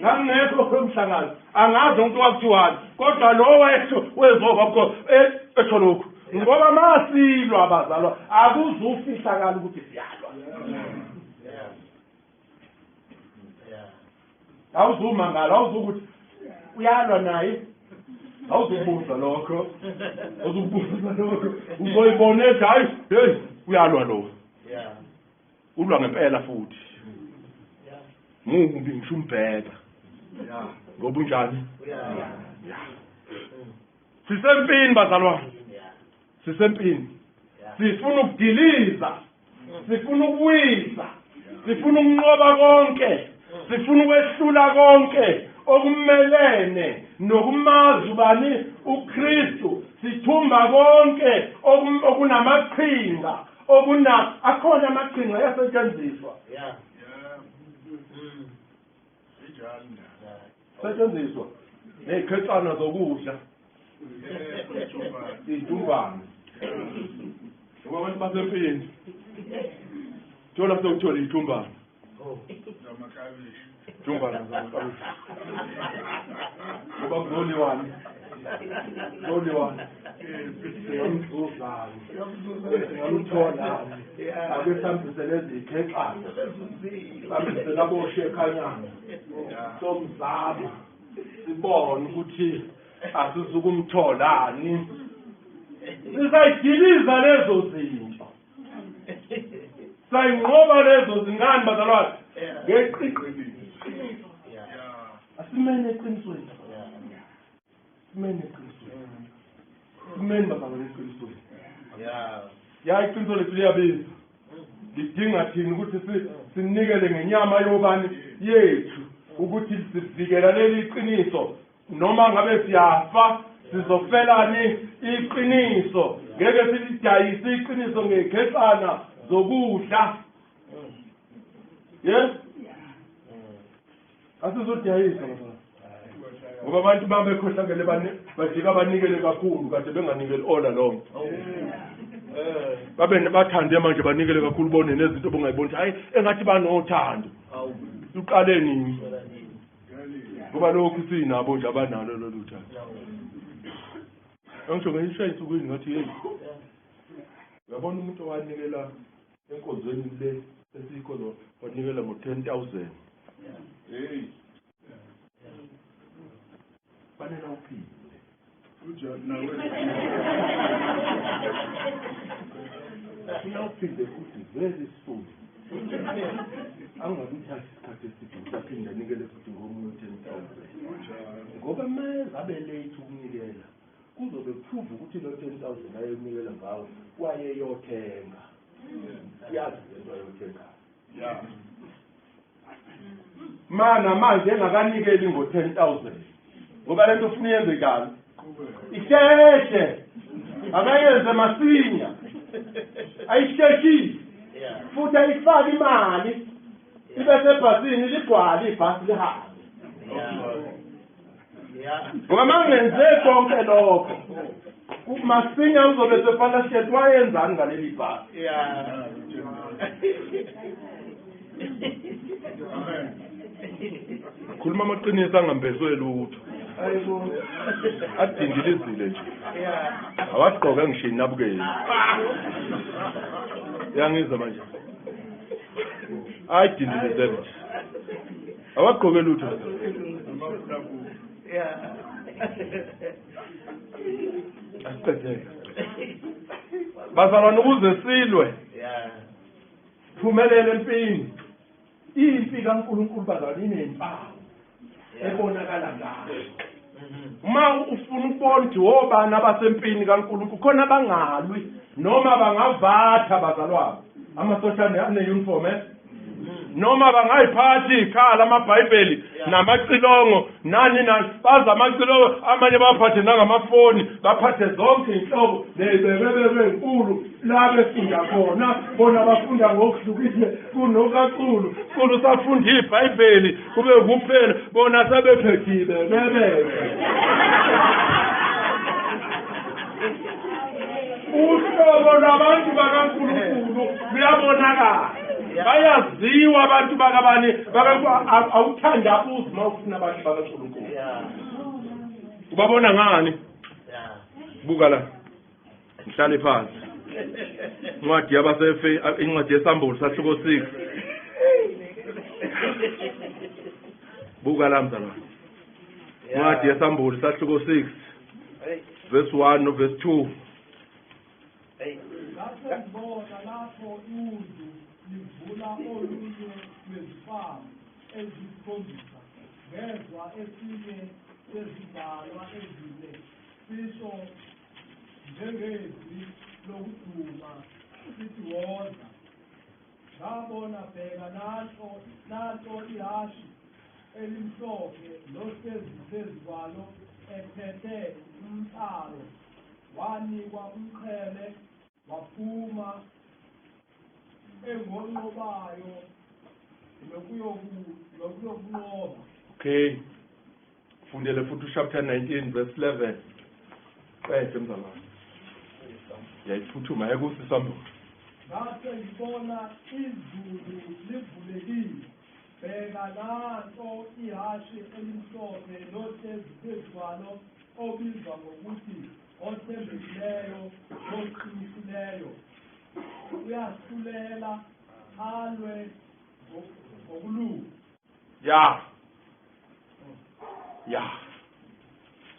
Ngangingekho kulo mhlangano, angazi umuntu wakuthiwani, kodwa lo wesho wezoba bukho esho lokhu, ngoba masilwa abazalwa akuzufihlakala ukuthi siyalwa. Awuzumangala, awuzukuthi uyalwa naye, awuzukubuza lokho, awuzukubuza lokho, uzoyibona ethi hayi, hey, uyalwa lo, ulwa ngempela futhi mubi, ngisho umbheka ngoba unjani. Sisempini bazalwane, sisempini, sifuna ukudiliza, sifuna ukuwisa, sifuna ukunqoba konke, sifuna ukwehlula konke okumelene nokumazi ubani uKristu. Sithumba konke okunamaqhinga, okuna akhona amaqhinga ayasetshenziswa. Setshenziswa ney'khetsana zokudla, iy'ntumbane, ngoba abantu basempini, thola sewuthole iy'ntumbane, ntumbane zamakabishi, ngoba kuzoliwani, kuzoliwani, singamzuzani, singamtholani, ake sihambise lezi y'khexana, sihambise laboshekhanyana, somzama sibone ukuthi asizukumtholani. Sisayidiliza lezo zinto, sayinqoba lezo zingane bazalwane ngeqiniso. Asimene eqinisweni, simene eqinisweni, simene bazalwane eqinisweni. Ya, iqiniso lethu liyabiza, lidinga thina ukuthi sinikele ngenyama yobani yethu ukuthi sivikela leli qiniso. Noma ngabe siyafa, sizofelani iqiniso. Ngeke silidayise iqiniso ngekhexana zokudla. Yes, asizodayisa bazalwane. Ngoba abantu babekhohlakele bajika banikele kakhulu kade benganikeli all along. Babe bathande manje banikele kakhulu bone nezinto obungayiboni hayi engathi banothando. Uqale nini? Ngoba lokhu sinabo nje abanalo lolu thando. Angisho ngeyishaya insukwini ngathi hey. Uyabona umuntu owanikela enkonzweni le esiyikho wanikela ngo-10,000. Hey. Fanele uphinde. Kunjani nawe? Funa uphinde futhi very soon. Angakuthathi isikhathi eside usaphinda anikele futhi ngomunye 10,000. Ngoba manje abe late ukunikela kuzobe prove ukuthi lo 10,000 ayenikela ngawo wayeyothenga. Yazi lento ayothenga. Yeah. Mana manje engakanikeli ngo-10,000. Ngoba lento ufuna iyenze njani? Isheshe. Akayenze masinya. Ayisheshise. Futhi ayifake imali. Ibe sebhasini ligcwale ibhasi lihambe. Ngoba mangenze konke lokho masinya uzobe sefana shet wayenzani ngaleli bhasi. Khuluma amaqiniso angambezwe lutho. Ayibo. Adindilizile nje. Awagqoke ngisho inabukeni. Uyangizwa manje? Ayidindilizele nje. Awagqoke lutho. Asiqedeke. Bazalwane ukuze silwe. Siphumelele empini. Impi kaNkulunkulu bazalwane inempawu ebonakala ngayo. Uma ufuna ukubona ukuthi obani abasempini kaNkulunkulu khona bangalwi noma bangavatha bazalwane. Amasosha ane-uniform noma bangayiphathi ikhala amaBhayibheli namacilongo nani nani baza amacilongo amanye baphathe nangamafoni baphathe zonke inhlobo nezibebebe ezinkulu la befunda khona bona bafunda ngokuhlukile kunokaxulu xulu safunda iBhayibheli kube kuphela bona sebephethile bebebe. Uhlobo lwabantu bakaNkulunkulu luyabonakala. Bayaziwa abantu bakabani awuthandabuzi uma ufuna abantu bakaNkulunkulu. Ubabona ngani? Buka la. Ngihlale phansi. Incwadi yabasefe incwadi yeSambulo sahluko 6. Buka la mzalwane. Incwadi yeSambulo sahluko 6. Verse 1 no verse 2. Ngasengibona lapho iwundlu livula olunye lwezimpawu eziyisikhombisa, ngezwa esinye sezidalwa ezine sisho njengezwi lokuduma sithi woza. Ngabona bheka nanto ihhashi elimhlophe nohlezi phezu kwalo ephethe umqalo, wanikwa umqhele waphuma engonqobayo nokuyokunqoba. Okay. Fundele futhi chapter 19 verse 11. Qede mzalwane. Yayiphuthuma yayikusi isambulo. Ngase ngibona izulu livulekile, bheka nanto ihhashi elimhlophe nohlezi phezu kwalo obizwa ngokuthi othembekileyo noqinisileyo, uyahlulela alwe ngokulunga. Ya. Ya.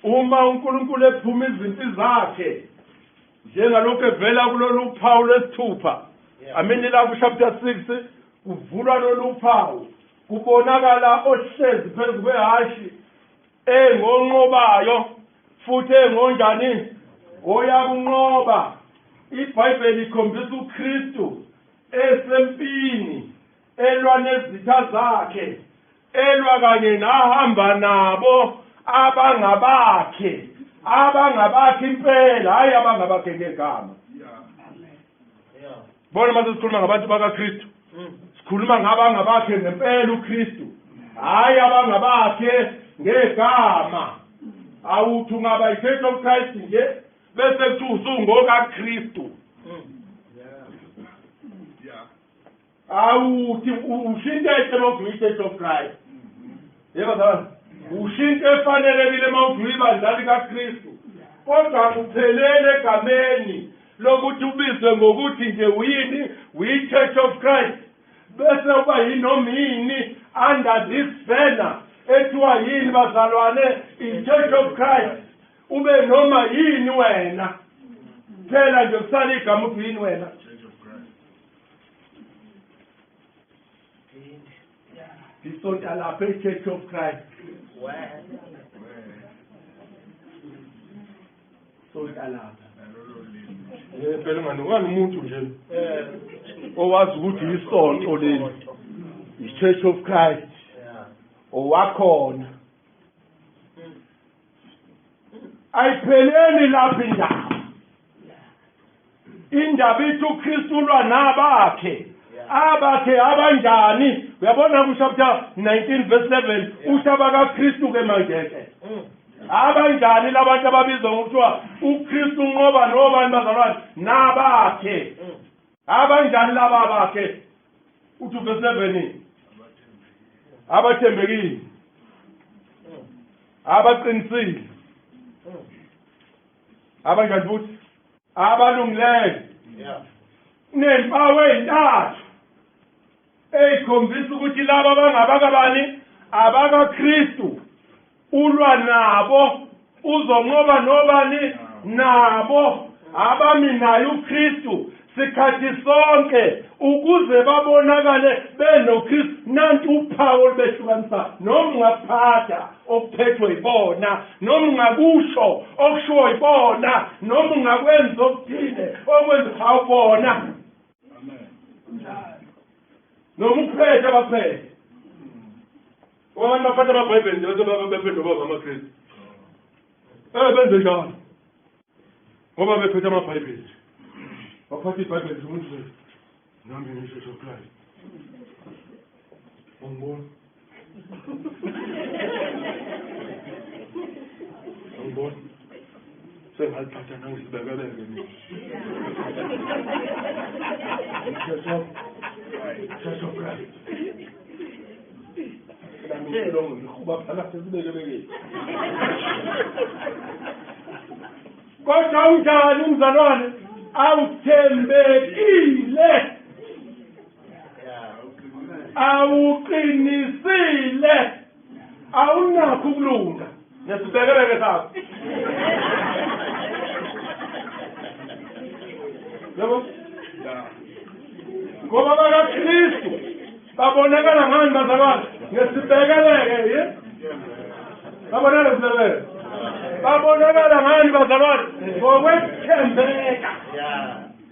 Uma uNkulunkulu ephuma izimpi zakhe njengalokho evela kulolu phawu lwesithupha. Amini la ku chapter 6 kuvulwa lolu phawu kubonakala ohlezi phezu kwehhashi engonqobayo futhi engonjani oyakunqoba. iBhayibheli ikhombisa uKristu esempini elwa nezitha zakhe, elwa kanye nahamba nabo abangabakhe, abangabakhe impela, hayi abangabakhe ngegama. Bona mase sikhuluma ngabantu bakaKristu, sikhuluma ngabangabakhe ngempela uKristu, hayi abangabakhe ngegama. Awuthi ungaba i-Church of Christ nje bese kuthiwa usungokaKristu. Awuthi ushintshe uma uthi uyi-Church of Christ. Yebo bazalwane, ushintshe efanelekile uma uthi uyibandla likaKristu, kodwa kuphelele egameni lokuthi ubizwe ngokuthi nje uyini, uyi-Church of Christ, bese uba yinoma yini under this banner ethiwa yini bazalwane, i-Church of Christ. Ube noma yini wena, phela nje kusala igama uthi yini wena. Isonta lapha e-Church of Christ. Sonta lapha. Phela ungani umuntu nje owazi ukuthi isonto leli i-Church of Christ owakhona. Ayipheleli lapha indaba. Indaba ithi uKristu ulwa nabakhe. Abakhe abanjani? Uyabona ku chapter 19 verse 11 uthi abakaKristu ke manje ke. Abanjani labantu ababizwa ngokuthiwa uKristu unqoba nobani bazalwane? Nabakhe. Abanjani laba abakhe? Uthi verse 11 abathembekile, abaqinisile, abanjani futhi? Abalungileyo. Kunempawu ey'ntathu ey'khombisa ukuthi laba abangabakabani, abakaKristu, ulwa nabo, uzonqoba nobani nabo, abami naye uKristu sikhathi sonke ukuze babonakale benoKristu. Nanti uphawu olubehlukanisa, noma ungaphatha okuphethwe yibona, noma ungakusho okushiwo yibona, noma ungakwenza okuthile okwenza awubona. Noma ukuphethe abaphethe. Abantu baphatha amabhayibheli nje bese bephethe baba amaKristu. Benze njalo. Ngoba bephethe amabhayibheli. Baphatha ibhayibheli nje umuntu nje. Nami ngisho of Christ. Angibona. Angibona. Sengaliphatha nangisibekebeke mina. Church of Christ. Kodwa unjani umzalwane? Awuthembekile, awuqinisile, awunakho ukulunga nesibekebeke sakho. Yabo? Ngoba bakaKristu babonakala ngani bazalwane? Ngesibekeleke, ye? Babonakala ngesibekele. Babonakala ngani bazalwane? Ngokwethembeka.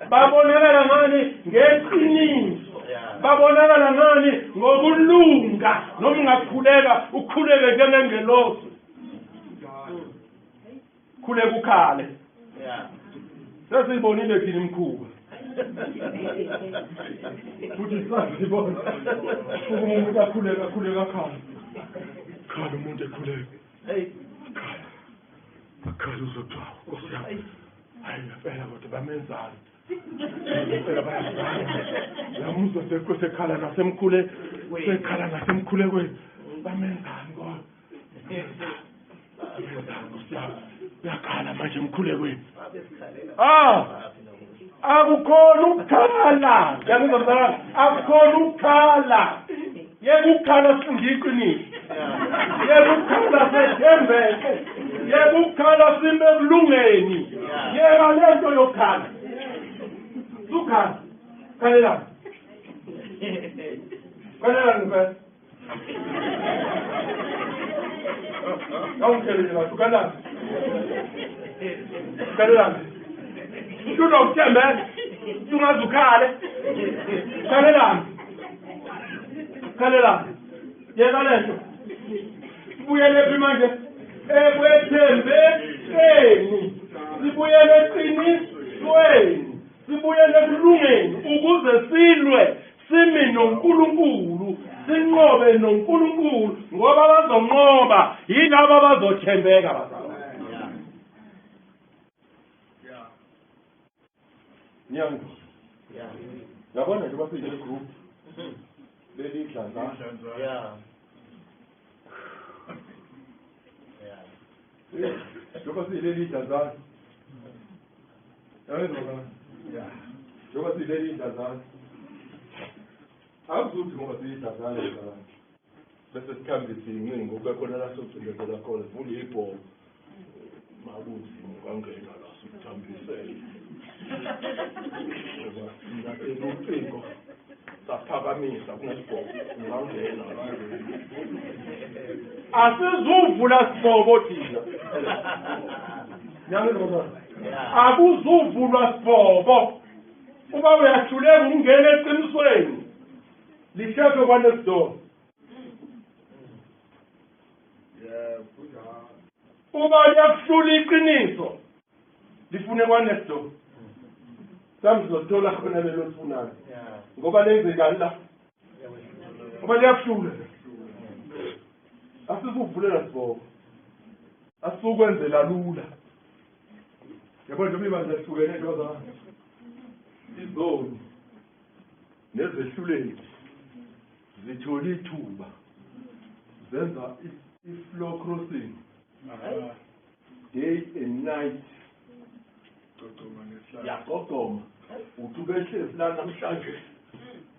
Babonakala ngani? Ngeqiniso. Babonakala ngani? Ngokulunga. Noma ungakhuleka, ukhuleke njengengelosi. Khuleka ukhale. Sesiyibonile thina imikhuba. Futhi sasibona umuntu akhuleka akhuleka akhala. Khala umuntu ekhuleka. Akhala. Akhala uzothiwa Nkosi yami. Hayi ngempela kodwa bamenzani? Ngempela bayazana. Uyamuzwa sekhala nasemkhule, sekhala nasemkhulekweni. Bamenzani kodwa? Nkosi yami. Uyakhala manje emkhulekweni. Akukhona ukukhala. Ngiyakuzwa mzalwane, akukhona ukukhala. Yeka ukukhala sifunde iqiniso. Yeka ukukhala sethembeke. Yeka ukukhala sime ekulungeni. Yeka lento yokukhala. Sukhala. Khalela. Khalela ngempela. Awungitshele nje kahle, ukhalani? Ukhalelani? Unokuthembeka, ungaze ukhale. Ukhalelani? Ukhalelani? Yeka lento. Sibuyele phi manje? Ekwethembekeni. Sibuyele eqinisweni. Sibuyele ekulungeni ukuze silwe simi noNkulunkulu, sinqobe noNkulunkulu, ngoba bazonqoba yilabo abazothembeka bazalwane. Nyango. Yabona nje basiyile group. Leli dlanza. Yeah. Yeah. Njengoba siyileli dlanzana. Yabona? Yeah. Njengoba siyileli dlanzana. Akuzuthi ngoba siyidlanzana dlanzana. Bese sikhambise incingo kube khona la socindezela khona sivule ibhola. Makunzima kangena la sikuthambisele. Ngoba singathela ucingo saphakamisa kunesibhobo ungangena la. Asizuvula sibhobo thina. Ngiyangizwa. Akuzuvulwa sibhobo. Uma uyahluleka ukungena eqinisweni lishefe kwanext door. Yeah, kunjalo. Uma liyakuhlula iqiniso lifune kwanext door. Sami sizothola khona lelo lifunayo. Yeah. Ngoba lenze njani la? Ngoba liyakuhlula. Asikuvulela sibhobo. Asikwenzela lula. Yabo nje ibandla lihlukene nje bazalwane. Izoni nezehluleki zithola ithuba zenza i-floor crossing day and night. Gcogcoma ngesihlahla. Yagogoma. Uthi ubehlezi la namhlanje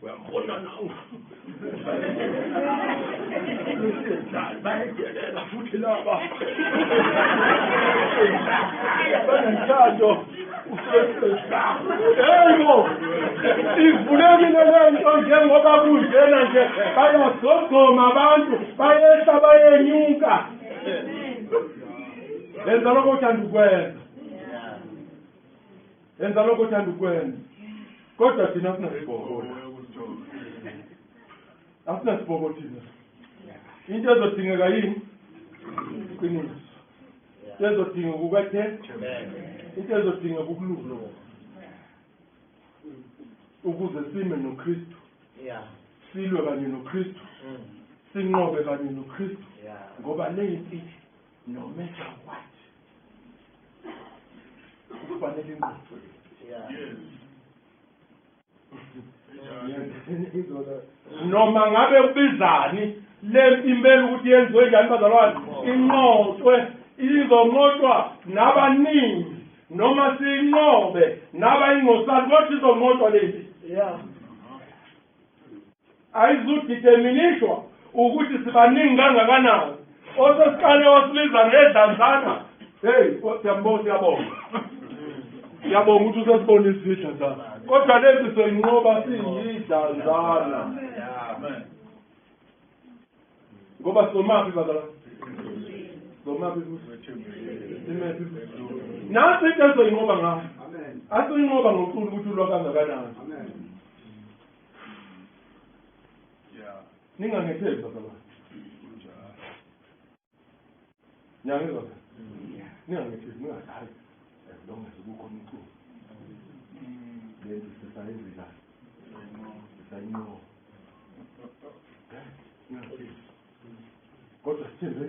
uyambona nawe bayedelela futhi laba banenthando hey bo ivulekile lento njengoba kunjena nje bayagogoma abantu bayehla bayenyuka. Yenza lokho othanda ukwenza. Yenza lokho othanda ukwenza. Kodwa thina asinasibhoko. Asinasibhoko thina. Into ezodingeka yini? Iqiniso. Into ezodingeka ukwethembeka. Into ezodingeka ukulunga. Ukuze sime noKristu. Yeah. Silwe kanye noKristu. Sinqobe kanye noKristu. Yeah. Ngoba lempi no matter what kufanele inqotshwe. Yeah. Yes. Noma ngabe kubizani lempi imele ukuthi yenziwe njani bazalwane? Inqotshwe, izonqotshwa nabaningi noma siyinqobe nabayingosana kodwa izonqotshwa lempi. Yeah. Ayizudeterminishwa ukuthi sibaningi kangakanani. Osesiqale wasibiza ngedlanzana. Hey, siyambonga siyabonga. Siyabonga ukuthi usesibonisa idlanzana. Kodwa lempi soyinqoba siyidlanzana. Amen. Ngoba somaphi bazalwane? Somaphi futhi? Simephi? Nansi into esoyinqoba ngayo. Amen. Asiyinqoba ngokucula ukuthi ulwa kangakanani. Amen. Yeah. Ningangethembi bazalwane. Kunjalo. Niyangizwa? Ningangethembi, ningathi hayi longeze kukhona umculo. Lento sisayenze kahle. Sisayinqoba. Ningangethembi. Kodwa sithembe.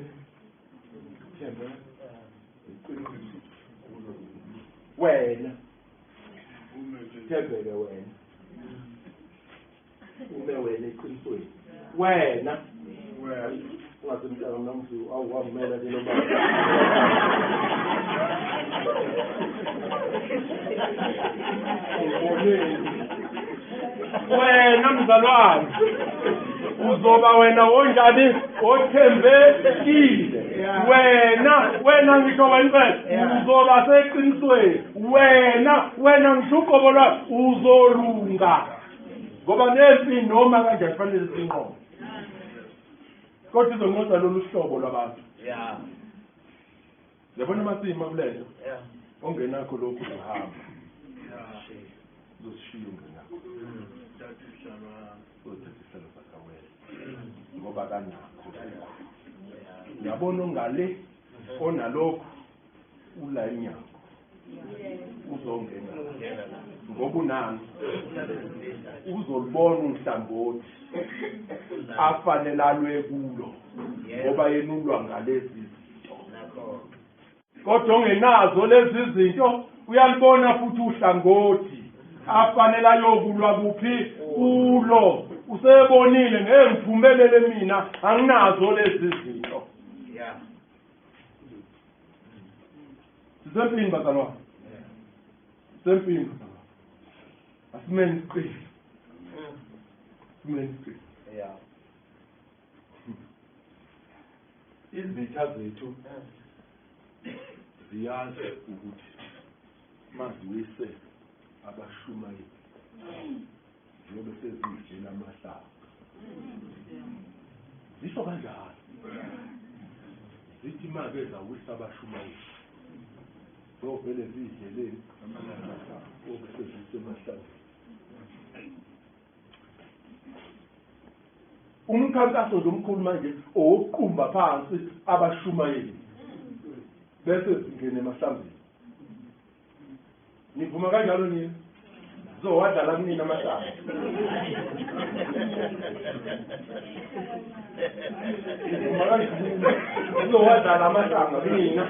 Thembe. Iqiniso. Wena thembeke wena. Ume wena eqinisweni. Wena Well, ungasemntaka namhla awuwamela ke lo baba. Wena mzalwane uzoba wena wonjani othembekile. Wena wena ngisho wena uzoba seqinisweni. Wena wena ngisho uqobo lwakho uzolunga. Ngoba nempi noma kanjani kufanele sinqobe. Kodwa izonqotshwa lolu hlobo lwabantu. Yeah. Yabona masima kulento Yeah. ongenakho lokhu uhamba. yeah. Uzosishiya ungenakho. Thatha isihlalo. Uzothatha isihlalo sakawela. Ngoba kanakho. Yabona ongale onalokhu ula inyango. Uzongena. Ngoba unani? Uzolibona uhlangothi afanele alwe kulo. Ngoba yena ulwa ngalezi zinto. Kodwa ongenazo lezi zinto uyalibona futhi uhlangothi Afanele ayokulwa kuphi kulo. Usebonile ngeke ngiphumelele mina anginazo lezi zinto. Yeah. Sisempini bazalwane. Sisempini bazalwane. Asimeni siqine. Asimeni siqine. Yeah. Izitha zethu ziyazi ukuthi maziwise abashumayeli njengoba sezidlela amahlanga. Zisho kanjalo. Zithi make zawisa abashumayeli zovele zidleleni amahlanga okusezisemahlangeni. Umkhankaso nje omkhulu manje owokuqumba phansi abashumayeli bese zingene emahlangeni. Nivuma kanjalo nini? Zowadlala kunina amahlanga. Nivuma kanjalo zowadlala amahlanga kunina.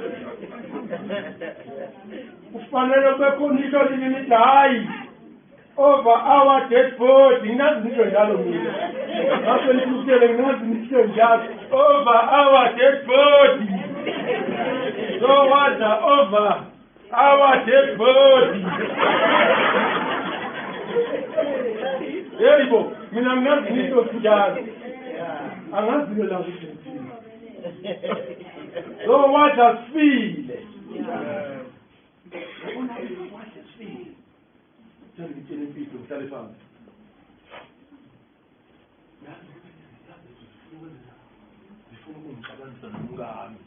Kufanele kube khona into lini hayi over our dead body. Nginazi ngisho njalo mina. Ngase nikutshele nginazi ngisho njalo over our dead body. Zowadla over our dead body. Yebo, mina nginazi ngisho njalo. Angazi la ukuthi ngithini. Zowadla sifile. Zowadla sifile. Ngitshele impilo ngihlale phansi. Zifuna ukungixabanisa nomkami.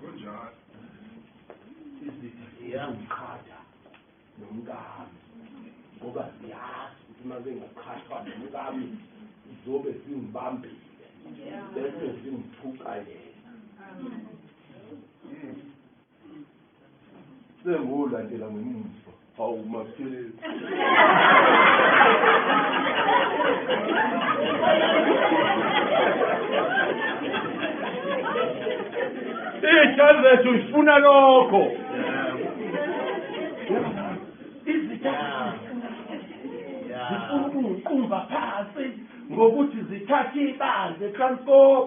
Kunjalo. Izitha ziyangiqhatha nomkami ngoba ziyazi ukuthi uma bengaqhathwa nomkami zobe zingibambile bese zingiphuca yena. Sengolandela ngemuva. Hawu maphele. Izitha zethu zifuna lokho. Izitha zifuna ukungiqumba phansi ngokuthi zithathe ibandla transport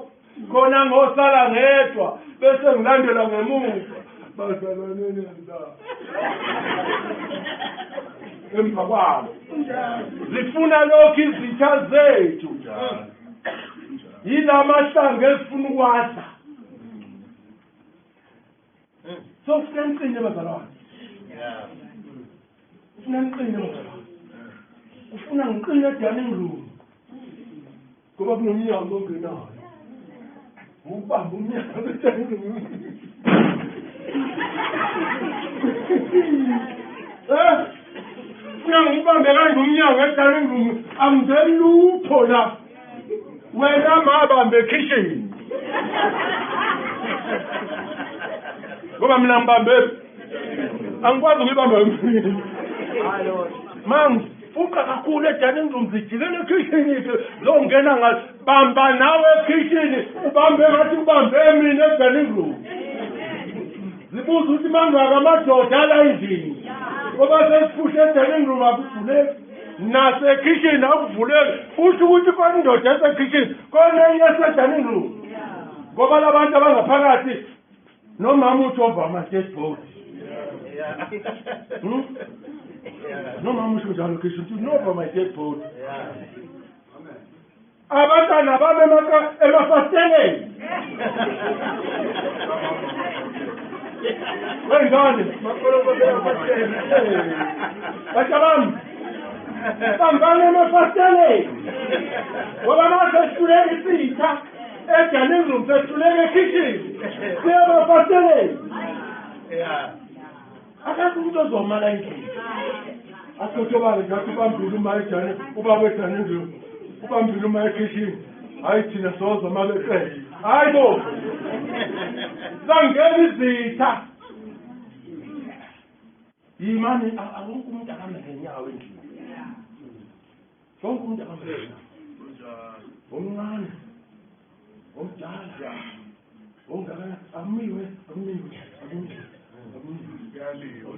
khona ngosala ngedwa bese ngilandela ngemuva. Bazalwane nenda. Emva kwabo. Zifuna lokho izitha zethu. Yilamahlanga ezifuna ukwadla. So ufuna niqine bazalwane. Yeah. Ufuna niqine bazalwane. Ufuna ngiqine dining room. Ngoba kunomnyango ongenayo. Ubamba umnyango dining room. Ufuna ngibambe kanje umnyango dining room angeni lutho la. Wena mabambe kitchen. Ngoba mina ngibambe angikwazi ukuyibamba mina. Mangifuqa kakhulu e-dining room zijikele ekhishini zongena ngathi bamba nawe ekhishini ubambe ngathi ubambe mina e-dining room. Zibuza ukuthi mangaka amadoda ala endlini ngoba sesiphushe e-dining room akuvuleki nasekhishini akuvuleki kusho ukuthi khona indoda esekhishini khona enye ese-dining room ngoba labantu abangaphakathi nomama uthi over my dead body. Yeah. Nomama usho njalo khishini uthi over my dead body. Yeah. Abantwana bami emafasiteleni. Wengane bacabami bambane emafasiteleni ngoba mase sihluleka isitha e-dining room sesihluleka ekhishini siye emafasiteleni. Yeah. Akekho umuntu ozomala endlini. Asotobale nje athi ubambile uma ejane ubaba e-dining room ubambile uma ekhishini hayi thina soza uma beqele. Hayi bo. Zangena izitha. Yimani wonke umuntu akambe ngenyawo endlini. Wonke umuntu akambe ngenyawo. Omncane, omdala, ongakanani akumiwe, akumiwe, akumiwe, akumiwe. Kuyaliwa.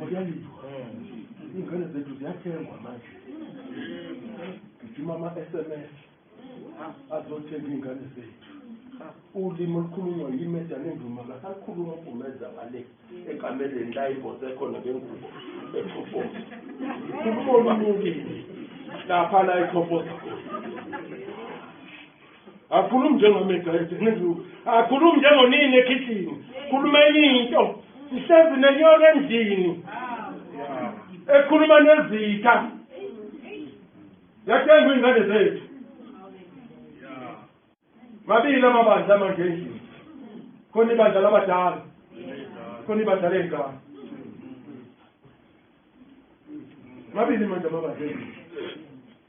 Kuyaliwa. Iy'ngane zethu ziyathengwa manje. Gijima ama-SMS azothenga iy'ngane zethu. Ulimi olukhulunywa yimeda nenduma kasalukhuluma ubhumeza ngale ekameleni la ibhose khona ngengubo echofoza. Khuluma olunye lapha la ichofoza khona. Akhulumi njengameda nendlu, akhulumi njengonini ekhishini, khuluma enye into. Sihlezi nenyoka endlini ekhuluma nezitha. Yathengwa iy'ngane zethu. Mabili amabandla manje endlini. Khona ibandla labadala, khona ibandla ley'ngane. Mabili manje amabandla endlini.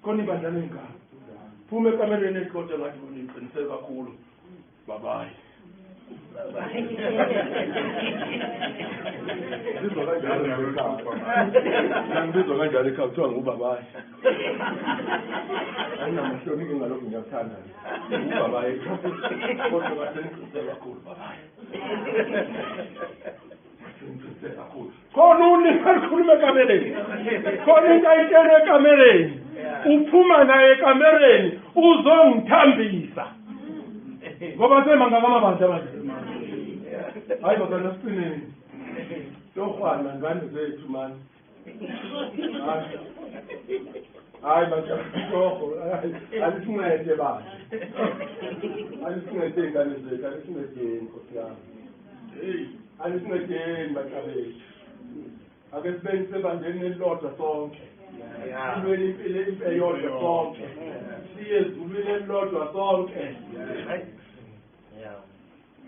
Khona ibandla ley'ngane. Phuma ekamelweni elikodwa ngathi bona ngiqinise kakhulu. Babayi. Ngibizwa kanjalo ekhaya. Ngibizwa kanjalo ekhaya kuthiwa ngubabayi. Anginamahloni-ke ngalokho ngiyakuthanda. Ngubabayi ekhaya. Kodwa ngathi ngiqinise kakhulu babayi. Ngiqinise kakhulu. Khona ulimi olukhuluma ekamereni. Khona into ayitshela ekamereni. Uphuma naye ekamereni uzongithambisa. Ngoba semangaka amabandla manje. Hayi bazalwane siqineni. Tohwana ngane zethu mani. Hayi manje toho, alisincede bandla. Alisincede ingane zethu, alisincedeni Nkosi yami. Hey, alisincedeni bantabethu. Ake sibeni sebandleni elilodwa sonke. Silweni impilo impi eyodwa sonke. Siye ezulwini elilodwa sonke.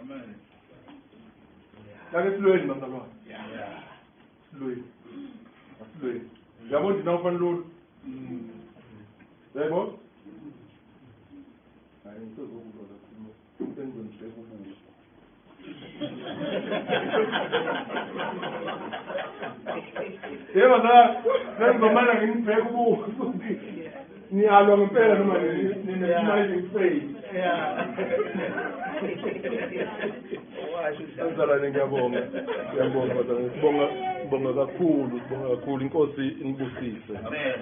Amen. Ake silweni bazalwane. Silweni. Asilweni. Uyabona ndina ufana lolu. Yebo? Hayi ngisezokulwa kakhulu. Sengizonibheka ubuso. Yebo la, sengizomana nginibheka ubuso. Niyalwa ngempela noma nine-smiling face. Bazalwane ngiyabonga. Ngiyabonga bazalwane. Sibonga, sibonga kakhulu, sibonga kakhulu. Inkosi inibusise. Amen.